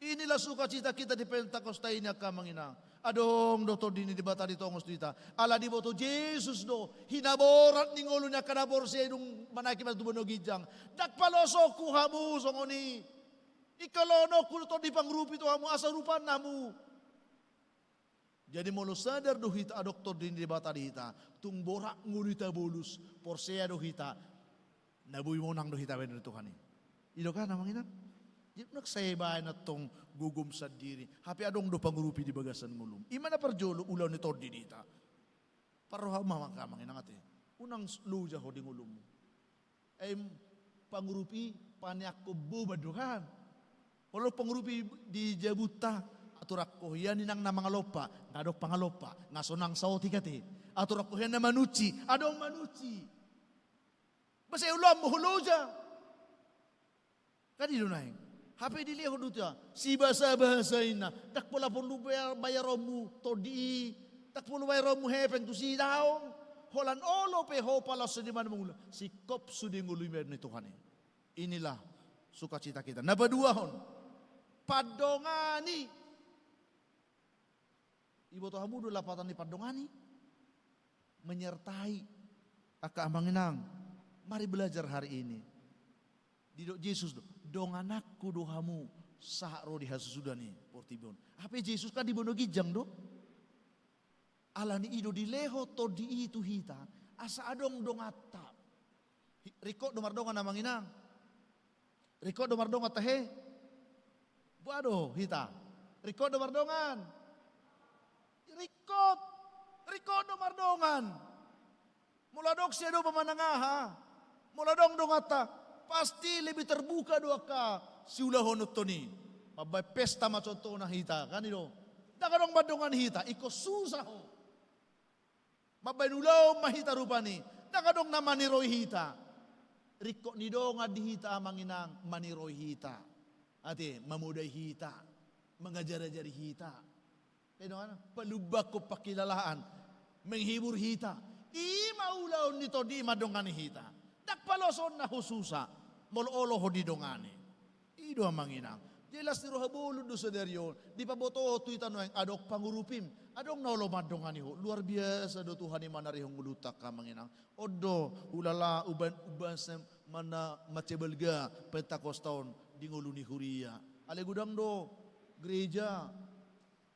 Inilah sukacita kita di Pentakosta ini, angka amang inang. Adong do Tondi ni Debata ditongos tu hita. Ala diboto Jesus do hinaborat ni ngolu ni angka na porsea i dung manaek ibana tu banua ginjang. Ndang palosonku hamu songon i. Ingkon loanonku do Tondi pangurupi tu hamu asa urupan hamu. Jadi molo sadar do hita adong Tondi ni Debata di hita, tung borat ngolu i tabolus, porsea do hita, na boi monang do hita baen ni Tuhan i. I do kan amang inang? Jadi unang sai baen antong gogom sandiri, hape adong do pangurupi di bagasan ngolum. I ma na parjolo ulaon ni Tondi di hita. Parroha ma amang inang ate. Unang loja ho di ngolum. Em, pangurupi paneangkon boban do kan. Olo pangurupi di jabunta, aturan ho hian inang na mangalompa, nga adong pangalompa, nga sonang saotik ate. Aturan ho hian na manunsi, adong manunsi. Boasa ulaonmu ho loja. Kan i do naeng. Hape dilehon do hita sibasabasa inna. Ndang pola porlu bayar, bayaronmu Tondi i. Ndang porlu bayaronmu hepeng tusi, daong. Holan olo pe ho pala songon i ma mangula, singkop sude ngolum baen ni Tuhan i. Inilah sukacita kita. Na paduahon, pandongani. Iboto hamu do lapatan ni pandongani? Menyertai. Angka amang inang, mari belajar hari ini. Didok Jesus do, dongananku do hamu sahat ro di hasusudan ni portibi on. Hape Jesus kan di banua ginjang do. Alani i do dilehon Tondi i tu hita, asa adong donganta. Hi-, ringkot do mardongan amang inang. Ringkot do mardongan tahe. Boha do hita? Ringkot do mardongan. Ringkot. Ringkot do mardongan. Molo adong siadopan manang aha, molo adong donganta, pasti lebih terbuka do angka siulahononta i. Mambaen pesta ma contohna hita, kan i do. Ndang adong mandongani hita, ingkon susah ho. Mambaen ulaon ma hita rupani, ndang adong na maniroi hita. Ringkot ni dongan di hita amang inang, maniroi hita. Ate, mamodai hita, mangajarajari hita. Pe dongan, palumbangkon pangkilalaan, menghibur hita. I ma ulaon ni Tondi i mandongani hita. Ndang palosoonna ho susa, molo olo ho didongani. I do amang inang. Jelas ni roha bolon do sadari on. Dipabotohon tu hita nuaeng adong pangurupim. Adong na olo mandongani ho. Luar biasa do Tuhan i manarihon ngolunta angka amang inang. On do, hulala umbahen, umbahen se-, mana mansai balga Pentakosta on di ngolu ni huria. Alai godang do gereja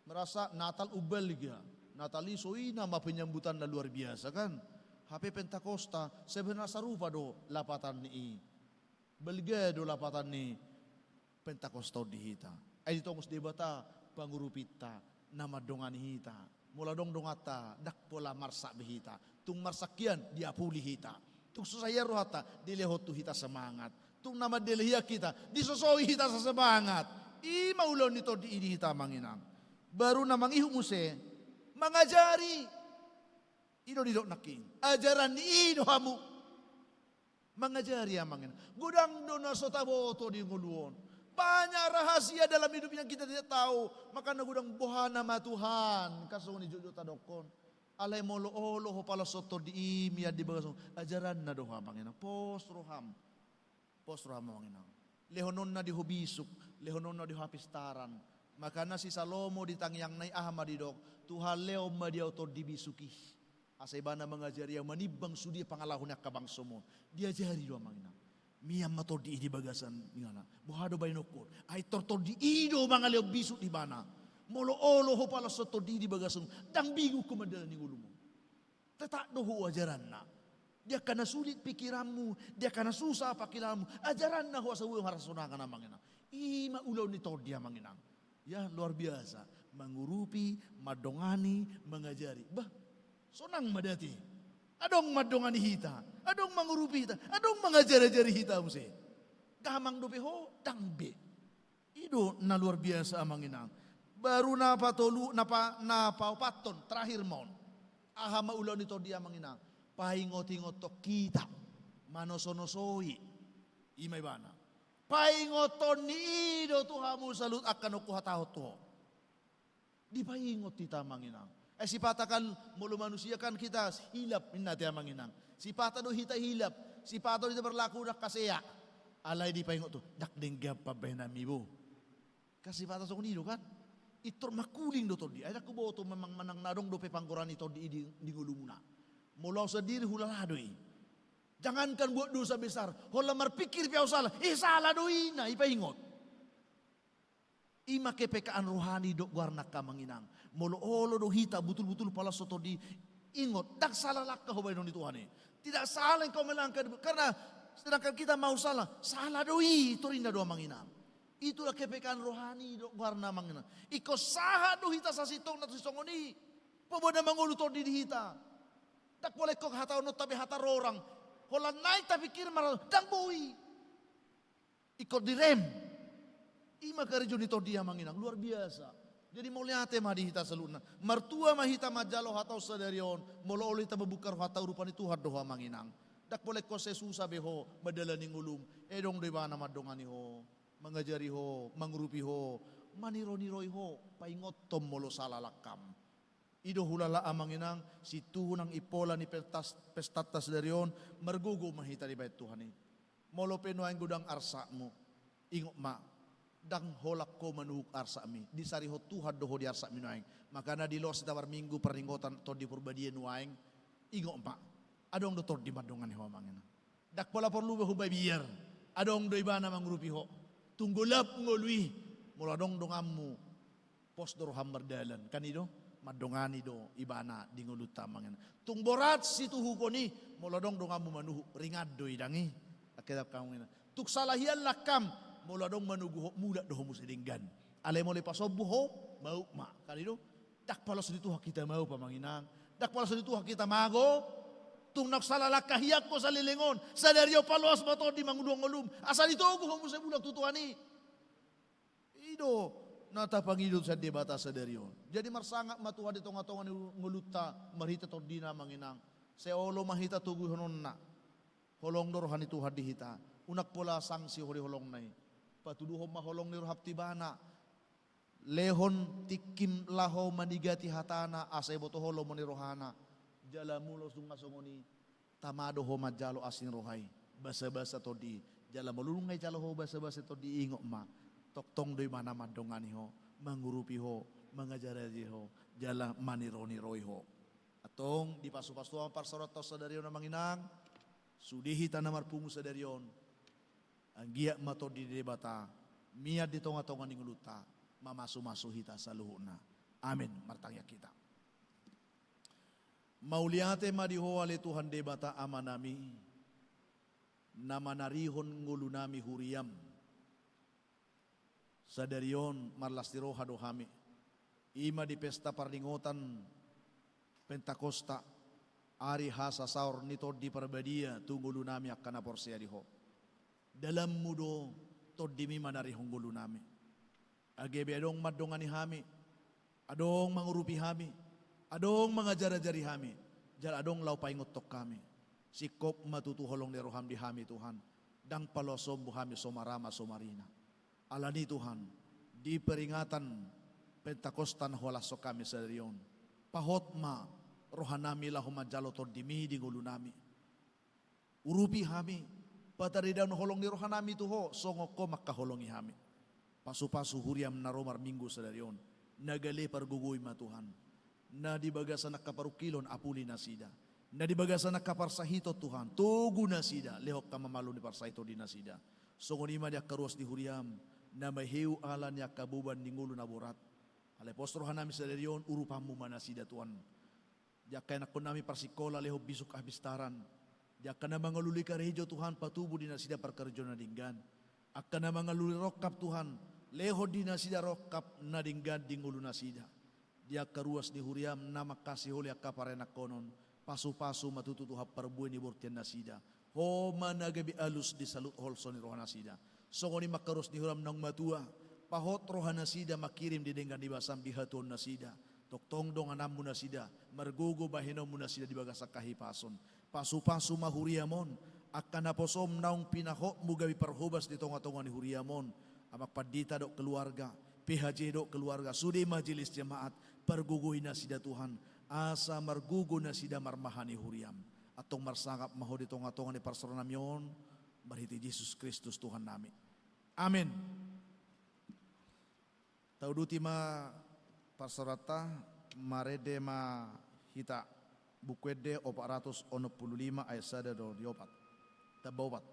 merasa Natal umbalga. Natal i songon i nama penyambutanna luar biasa kan. Hape Pentakosta sebenarna sarupa do lapatan ni i. Balga do lapatan ni Pentakosta on di hita. Ai ditongos Debata pangurupinta na mandongani hita. Molo adong donganta, ndang pola marsak be hita. Tung marsak hian, diapuli hita. Tung susah hian rohanta, dilehon tu hita semangat. Tung na mandele hian hita, disosoi hita asa semangat. I ma ulaon ni Tondi i di hita amang inang. Baru na mangihut muse, mangajari. I do didok nangkin. Ajaran ni i do hamu. Mangajari amang inang. Godang do na so taboto di ngolu on. Banyak rahasia dalam hidup yang kita tidak tahu. Makana godang boha nama Tuhan. Kan songon i jotjot tadokkon. Alai molo olo ho pala so Tondi i mian di bagas on. Ajaranna do ho amang inang. Pos roham. Pos roham amang inang. Lehononna di ho bisuk. Lehononna di ho hapistaran. Makana si Salomo di tangiangna i aha ma didok. Tuhan lehon ma di au Tondi bisuk i. Asa ibana mangajari au manimbang sude pangalaho ni angka bangsom on. Diajari do amang inang. Mian ma Tondi i di bagasan ibana. Boha do baenonku on. Ai tor Tondi i do mangalehon bisuk di ibana. Molo olo ho pala so Tondi i di bagasan on. Ndang bingung ho mandalani ngolum on. Tetap do ho ajaranna. Di angka na sulit pikiranmu, di angka na susah pangkilalanmu. Ajaranna ho asa boi marhasonangan amang inang. I ma ulaon ni Tondi amang inang. Ya, luar biasa. Mangurupi, mandongani, mangajari. Bah, sonang ma da ate. Adong mandongani hita, adong mangurupi hita, adong mangajarajari hita muse. Gamang dope ho, ndang be. I do na luar biasa amang inang. Baru na patolu, na pa-, na paopathon, terakhir ma on. Aha ma ulaon ni Tondi amang inang. Paingotingothon hita. Manosonosoi. I ma ibana. Paingothon ni i do tu hamu saluhut angka na huhatahon tu ho. Dipaingot hita amang inang. Eh, sipata kan, molo manusia kan hita hilap, ninna ate amang inang. Sipata do hita hilap. Sipata do hita berlaku ndang hasea. Alai dipaingot tu ho. Ndang denggan pambahenanmi bo. Kan sipata songon i do kan. Pintor mangkuling do tondi. Ai ndang huboto memang manang na adong dope panggoaran ni tondi i di, di ngolumuna. Molo au sandiri hulala do i. Jangankan buat dosa besar, holan marpikir pe au sala, eh, sala do i na, i paingot. I ma kepekaan rohani do goarna, angka amang inang. Molo olo do hita butul-butul palaso tondi, ingot, ndang salah langkah ho bahenon ni Tuhan i. Tidak salah engkau melangkah di, karena sedangkan kita mau salah, sala do i, torinna do, amang inang. Itulah kepekaan rohani do goarna, amang inang. Ingkon sahat do hita sasintongna tu sisongon i. Pabona mangolu tondi di hita. Ndang pola ingkon hata on, tapi hata rorang. Holan naeng tapikir marhata, ndang boi. Ingkon direm. I ma karejo ni tondi, amang inang, luar biasa. Jadi mauliate ma di hita saluhutna. Martua ma hita manjalo hata on sadari on, molo olo hita mambuka rohanta, urupan ni Tuhan do ho, amang inang. Ndang pola ingkon sai susa be ho mandalani ngolum. Eh, adong do Ibana mandongani ho, mangajari ho, mangurupi ho, maniro-niroi ho, paingothon molo sala langkam. I do hulala, amang inang, sintuhu nang impola ni pestas-, pestanta sadari on, margogo ma hita dibahen Tuhan i. Molo pe nuaeng godang arsakmu, ingot ma, ndang holan ho manuhuk arsakmi, disarihon Tuhan do ho di arsakmi nuaeng. Makana di los hita marminggu parningotan Tondi Porbadia nuaeng, ingot ma, adong do tondi mandongani ho, amang inang. Ndang pola porlu be ho mabiar, adong do Ibana mangurupi ho. Tung golap ngolu i, molo adong donganmu, pos do roham mardalan, kan i do, mandongani do Ibana di ngolunta, amang inang. Tung borat situhukon i, molo adong donganmu manuhuk, ringan do i, dang i. Angka amang inang. Tung sala hian langkam, molo adong manogu ho, mulak do ho muse denggan. Alai molo ipasombu ho, mauk ma, kan i do. Ndang palaso ni Tuhan hita maop, amang inang. Ndang palaso ni Tuhan hita mago. Tung naung sala langkah hian ho saleleng on, sadari on paloas ma tondi mangudut ngolum, asa ditogu ho muse mulak tu Tuhan i. I do na tapangido sian Debata sadari on. Jadi marsangap ma Tuhan di tonga-tonga ni ngolunta marhite tondina, amang inang. Sai olo ma hita toguhononna. Holong do roha ni Tuhan di hita. Unang pola sangsi ho di holongna i. Patuduhon ma holong ni roham tu Ibana. Lehon tingkim laho manigati hatana, asa iboto ho lomo ni rohana. Jala molo dung songon i, tama do ho manjalo asi ni roha i, basa-basa tondi i. Jala molo dung nunga dijalo ho basa-basa tondi i, ingot ma, tongtong do Ibana mandongani ho, mangurupi ho, mangajari ho, jala maniro-niroi ho. Antong dipasu-pasu Tuhan parsaoranta on sadari on, amang inang. Sude hita na marpungu sadari on, anggiat ma Tondi ni Debata mian di tonga-tonga ni ngolunta, mamasu-masu hita saluhutna. Amin. Martangiang hita. Mauliate ma di Ho ale Tuhan Debata Amanami, na manarihon ngolunami huriam. Sadari on marlas ni roha do hami, i ma di pesta parningotan Pentakosta, ari hasasaor ni Tondi Parbadia tu ngolunami angka na porsea di Ho. Dalanmu do Tondimi manarihon ngolunami. Asa gabe adong mandongani hami, adong mangurupi hami, adong mangajar-ajari hami, jala adong laho paingothon hami. Singkop ma tutu holong ni roham di hami, Tuhan. Ndang paloasonmu hami so marama so marina. Alani, Tuhan, di peringatan Pentakosta na huhalashon hami sadari on, pahot ma rohanami laho manjalo Tondimi di ngolunami. Urupi hami, pataridaon holong ni rohanami tu Ho, songon Ho mangkaholongi hami. Pasu-pasu huriam na ro marminggu sadari on, na gale pargogoi ma Tuhan. Na di bagasan angka parungkilon apuli nasida. Na di bagasan angka parsahiton Tuhan, togu nasida, lehon hamamaluon ni parsahiton di nasida. Songon i ma di angka ruas ni huriam, na maheu ala ni angka boban ni ngolu na borat. Alai pos rohanami sadari on, urupanmu ma nasida Tuhan. Di angka ianakkonnami parsingkola lehon bisuk hapistaran. Di angka na mangalului karejo Tuhan patubu di nasida parkarejo na denggan. Angka na mangalului rongkap Tuhan, lehon di nasida rongkap na denggan di ngolu nasida. Di angka ruas ni huriam na mangkasiholi angka paranakkonon, pasu-pasu ma tutu Tuhan parbue ni bortian nasida. Ho ma na gabe alus di saluhut holso ni roha nasida. Songon i ma angka ruas ni huriam naung matua, pahot roha nasida mangkirim di denggan ni basam di hatuaon nasida. Tongtong dongananmu nasida, margogo bahenonmu nasida di bagasan hahipason. Pasu-pasu ma huriam on, angka naposom naung pinahotmu gabe parhobas di tonga-tonga ni huriam on. Amang pandita dohot keluarga, P H J dohot keluarga, sude majelis jemaat, pargogoi nasida Tuhan, asa margogo nasida marmahani huriam. Antong marsangap ma Ho di tonga-tonga ni parsaoranami on, marhite Jesus Kristus Tuhannami. Amen. Tauduti ma Parsaoranta, marende ma hita Buku Ende opat ratus onom pulu lima ayat sada dohot di opat. Tamba opat.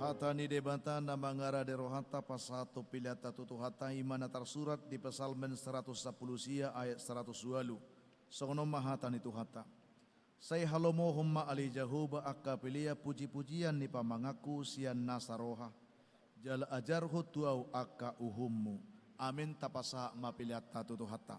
Hata ni Debata na mangarade rohanta pasahathon peleanta tu Tuhanta, i ma na tarsurat di Psalmen saratus sampulu sia ayat saratus ualu. Songon on ma hata ni Tuhanta. Sai halomohon ma ale Jahowa angka pelean, pujipujian ni pamanganku sian nasa roha. Jala ajarhon tu ahu angka uhummu. Amen. Tapasahat ma peleanta tu Tuhanta.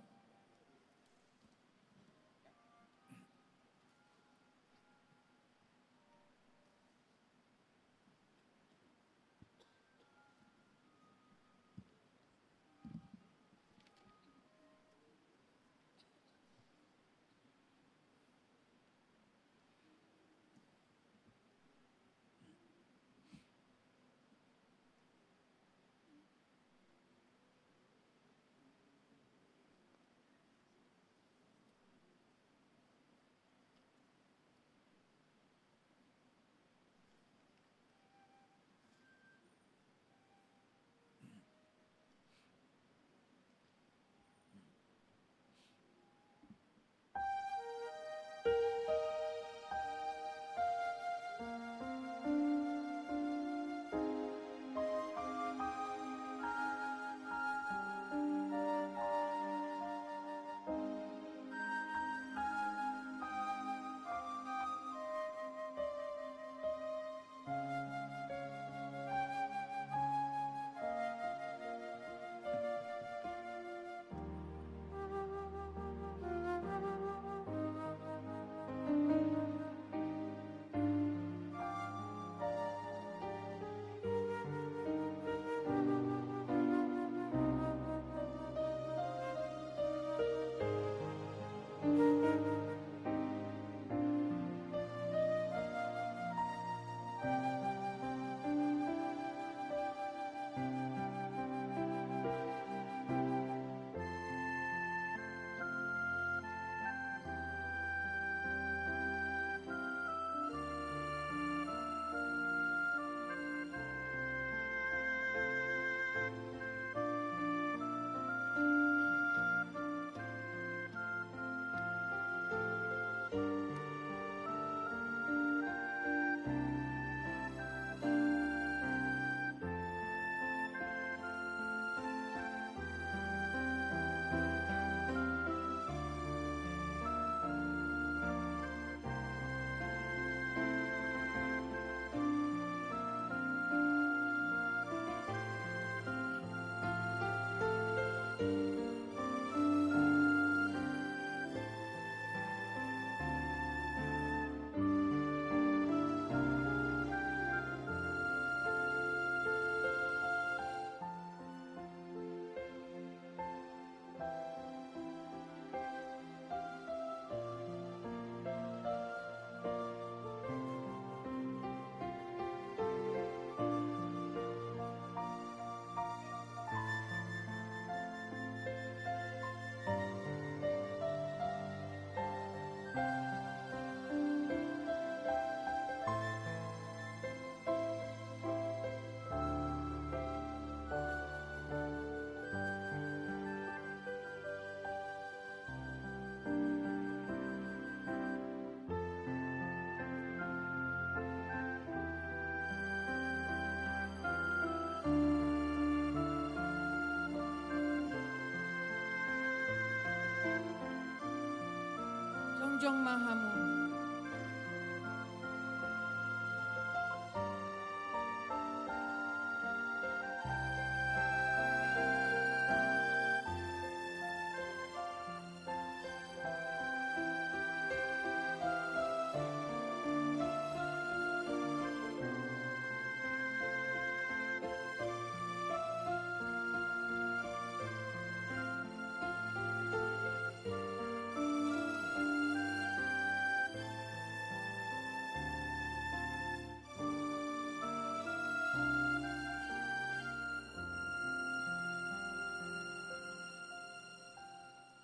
Jongjong ma hamu.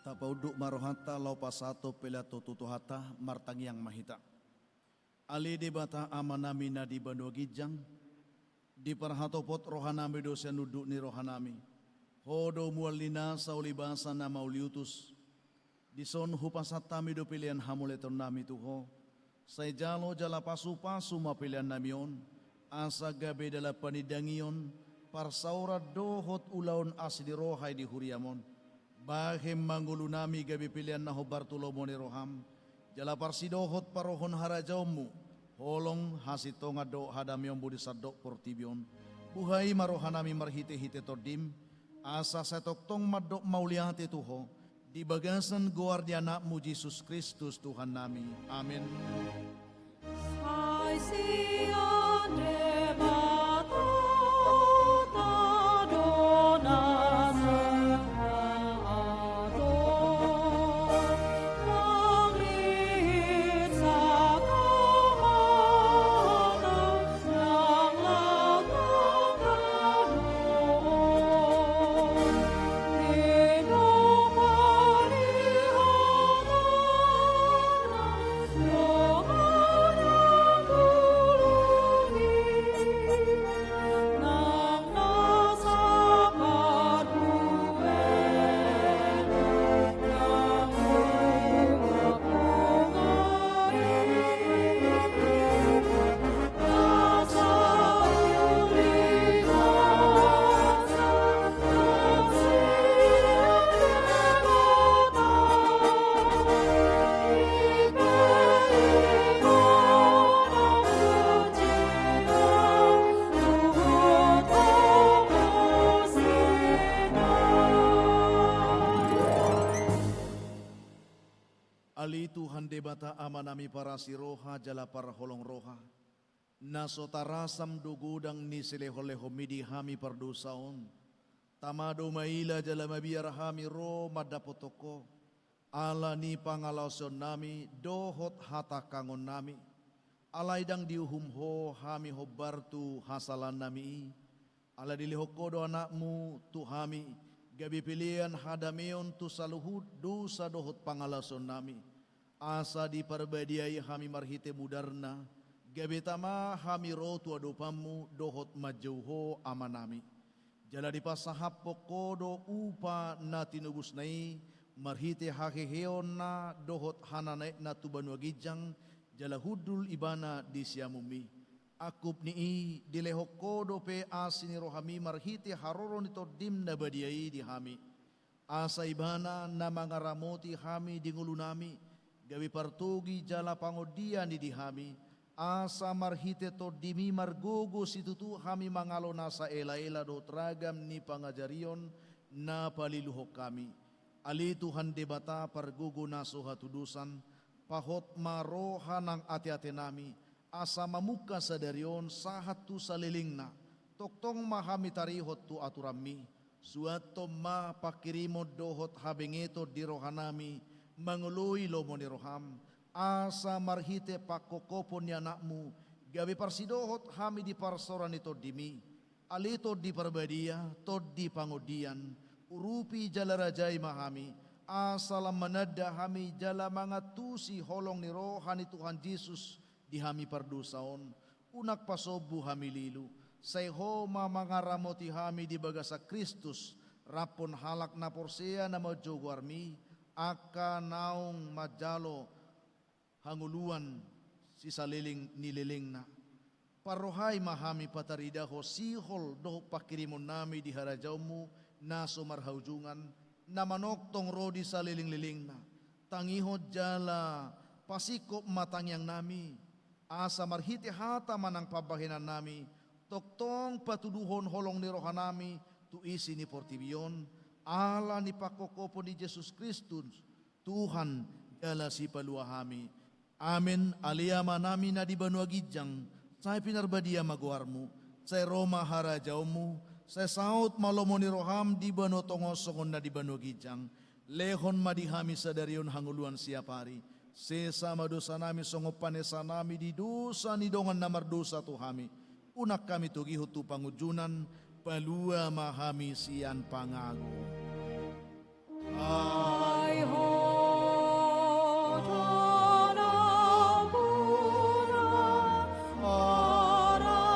Tapaunduk ma rohanta laho pasahathon pelean totu Tuhanta. Martangiang ma hita. Ale Debata Amanami na di banua ginjang, diparhatopot rohanami do sian unduk ni rohanami. Ho do mual ni nasa uli basa na mauliutus. Dison hupasahat hami do pelean hamauliatennami tu Ho. Sai jalo jala pasupasu ma peleannami on, asa gabe dalan panindangion, parsaoran dohot ulaon asi ni roha i di huriam on. Bahen ma ngolunami gabe pelean na hombar tu lomo ni roham, jala parsidohot parohon harajaonmu, holong, hasintongan dohot hadameonmu di sandok portibi on. Buhai ma rohanami marhitehite Tondim, asa sai tongtong mandok mauliate tu Ho, di bagasan goar ni Anakmu Jesus Kristus Tuhannami. Amen. Sai sian Debata do na sahat on, langit sakamana nang laut na tano on. Ale Tuhan Debata Amanami parasi roha jala parholong roha, na so tarasam do godang ni silehonlehonmi di hami pardosa on, tama do maila jala mabiar hami ro mandapothon Ho, ala ni pangalaosionnami dohot hatangkangonnami. Alai ndang diuhum Ho hami hombar tu hasalaannami i, ala dilehon Ho do Anakmu tu hami, gabe pelean hadameon tu saluhut dosa dohot pangalaosionnami. Asa diparbadiai hami marhite mudarna, gabe tama hami ro tu adopanmu dohot manjou Ho Amanami. Jala dipasahaphon Ho do upa na tinobusna i, marhite haheheonna dohot hananaekna tu banua ginjang, jala hundul ibana di siamunmi. Angkup ni i, dilehon Ho dope asi ni rohami marhite haroro ni Tondim na badia i di hami. Asa ibana na mangaramoti hami di ngolunami, gabe partogi jala pangondian i di hami, asa marhite Tondimi margogo situtu hami mangalo nasa elaela dohot ragam ni pangajarion na paliluhon hami. Ale Tuhan Debata pargogo na so hatudosan, pahot ma roha nang ateatenami, asa mamungka sadari on sahat tu salelengna, tongtong ma hami tarihon tu aturanmi. Suanhon ma pangkirimon dohot habengeton di rohanami mangoloi lomo ni roham, asa marhite pangkophopon ni Anakmu, gabe parsidohot hami di parsaoran ni Tondimi. Ale Tondi Parbadia, Tondi Pangondian, urupi jala rajai ma hami, asa lam mananda hami jala mangantusi holong ni roha ni Tuhan Jesus di hami pardosa on, unang pasombu hami lilu, sai Ho ma mangaramoti hami di bagasan Kristus, raphon halak na porsea na manjou goarmi, angka naung manjalo hangoluan sisaleleng ni lelengna. Parrohai ma hami pataridahon sihol dohot pangkirimonnami di harajaonmu na so marhaujungan, na manongtong ro di saleleng-lelengna. Tangihon jala Pasingkop ma tangiangnami, asa marhite hata manang pambahenannami, tongtong patuduhon holong ni rohanami tu isi ni portibi on, ala ni pangkophopon ni Jesus Kristus, Tuhan jala Sipaluahami. Amen. Ale Amanami na di banua ginjang, sai pinarbadia ma goarmu, sai ro ma harajaonmu, sai saut ma lomo ni roham di banua tonga on songon na di banua ginjang. Lehon ma di hami sadari on hangoluan siapari. Sesa ma dosanami songon panesanami di dosa ni dongan na mardosa tu hami. Unang hami togihon tu pangunjunan, palua ma hami sian pangago. Ai ho do nampuna harajaon.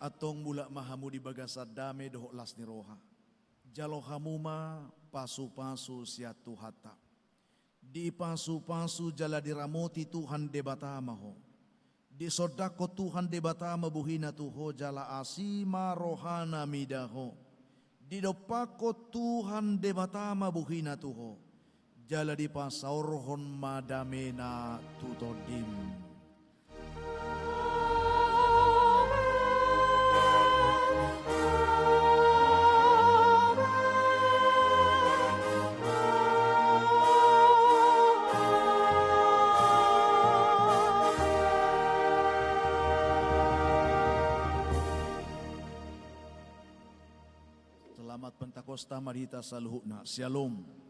Antong mulak ma hamu di bagasan dame dohot las ni roha. Jalo hamu ma pasupasu sian Tuhanta. Dipasupasu jala diramoti Tuhan Debata ma ho. Disondangkon Tuhan Debata ma bohina tu ho jala asi ma rohana mida ho. Didompakkon Tuhan Debata ma bohina tu ho. Jala dipasaorhon ma damena tu tondim. Selamat Pentakosta ma di hita saluhutna. Syalom.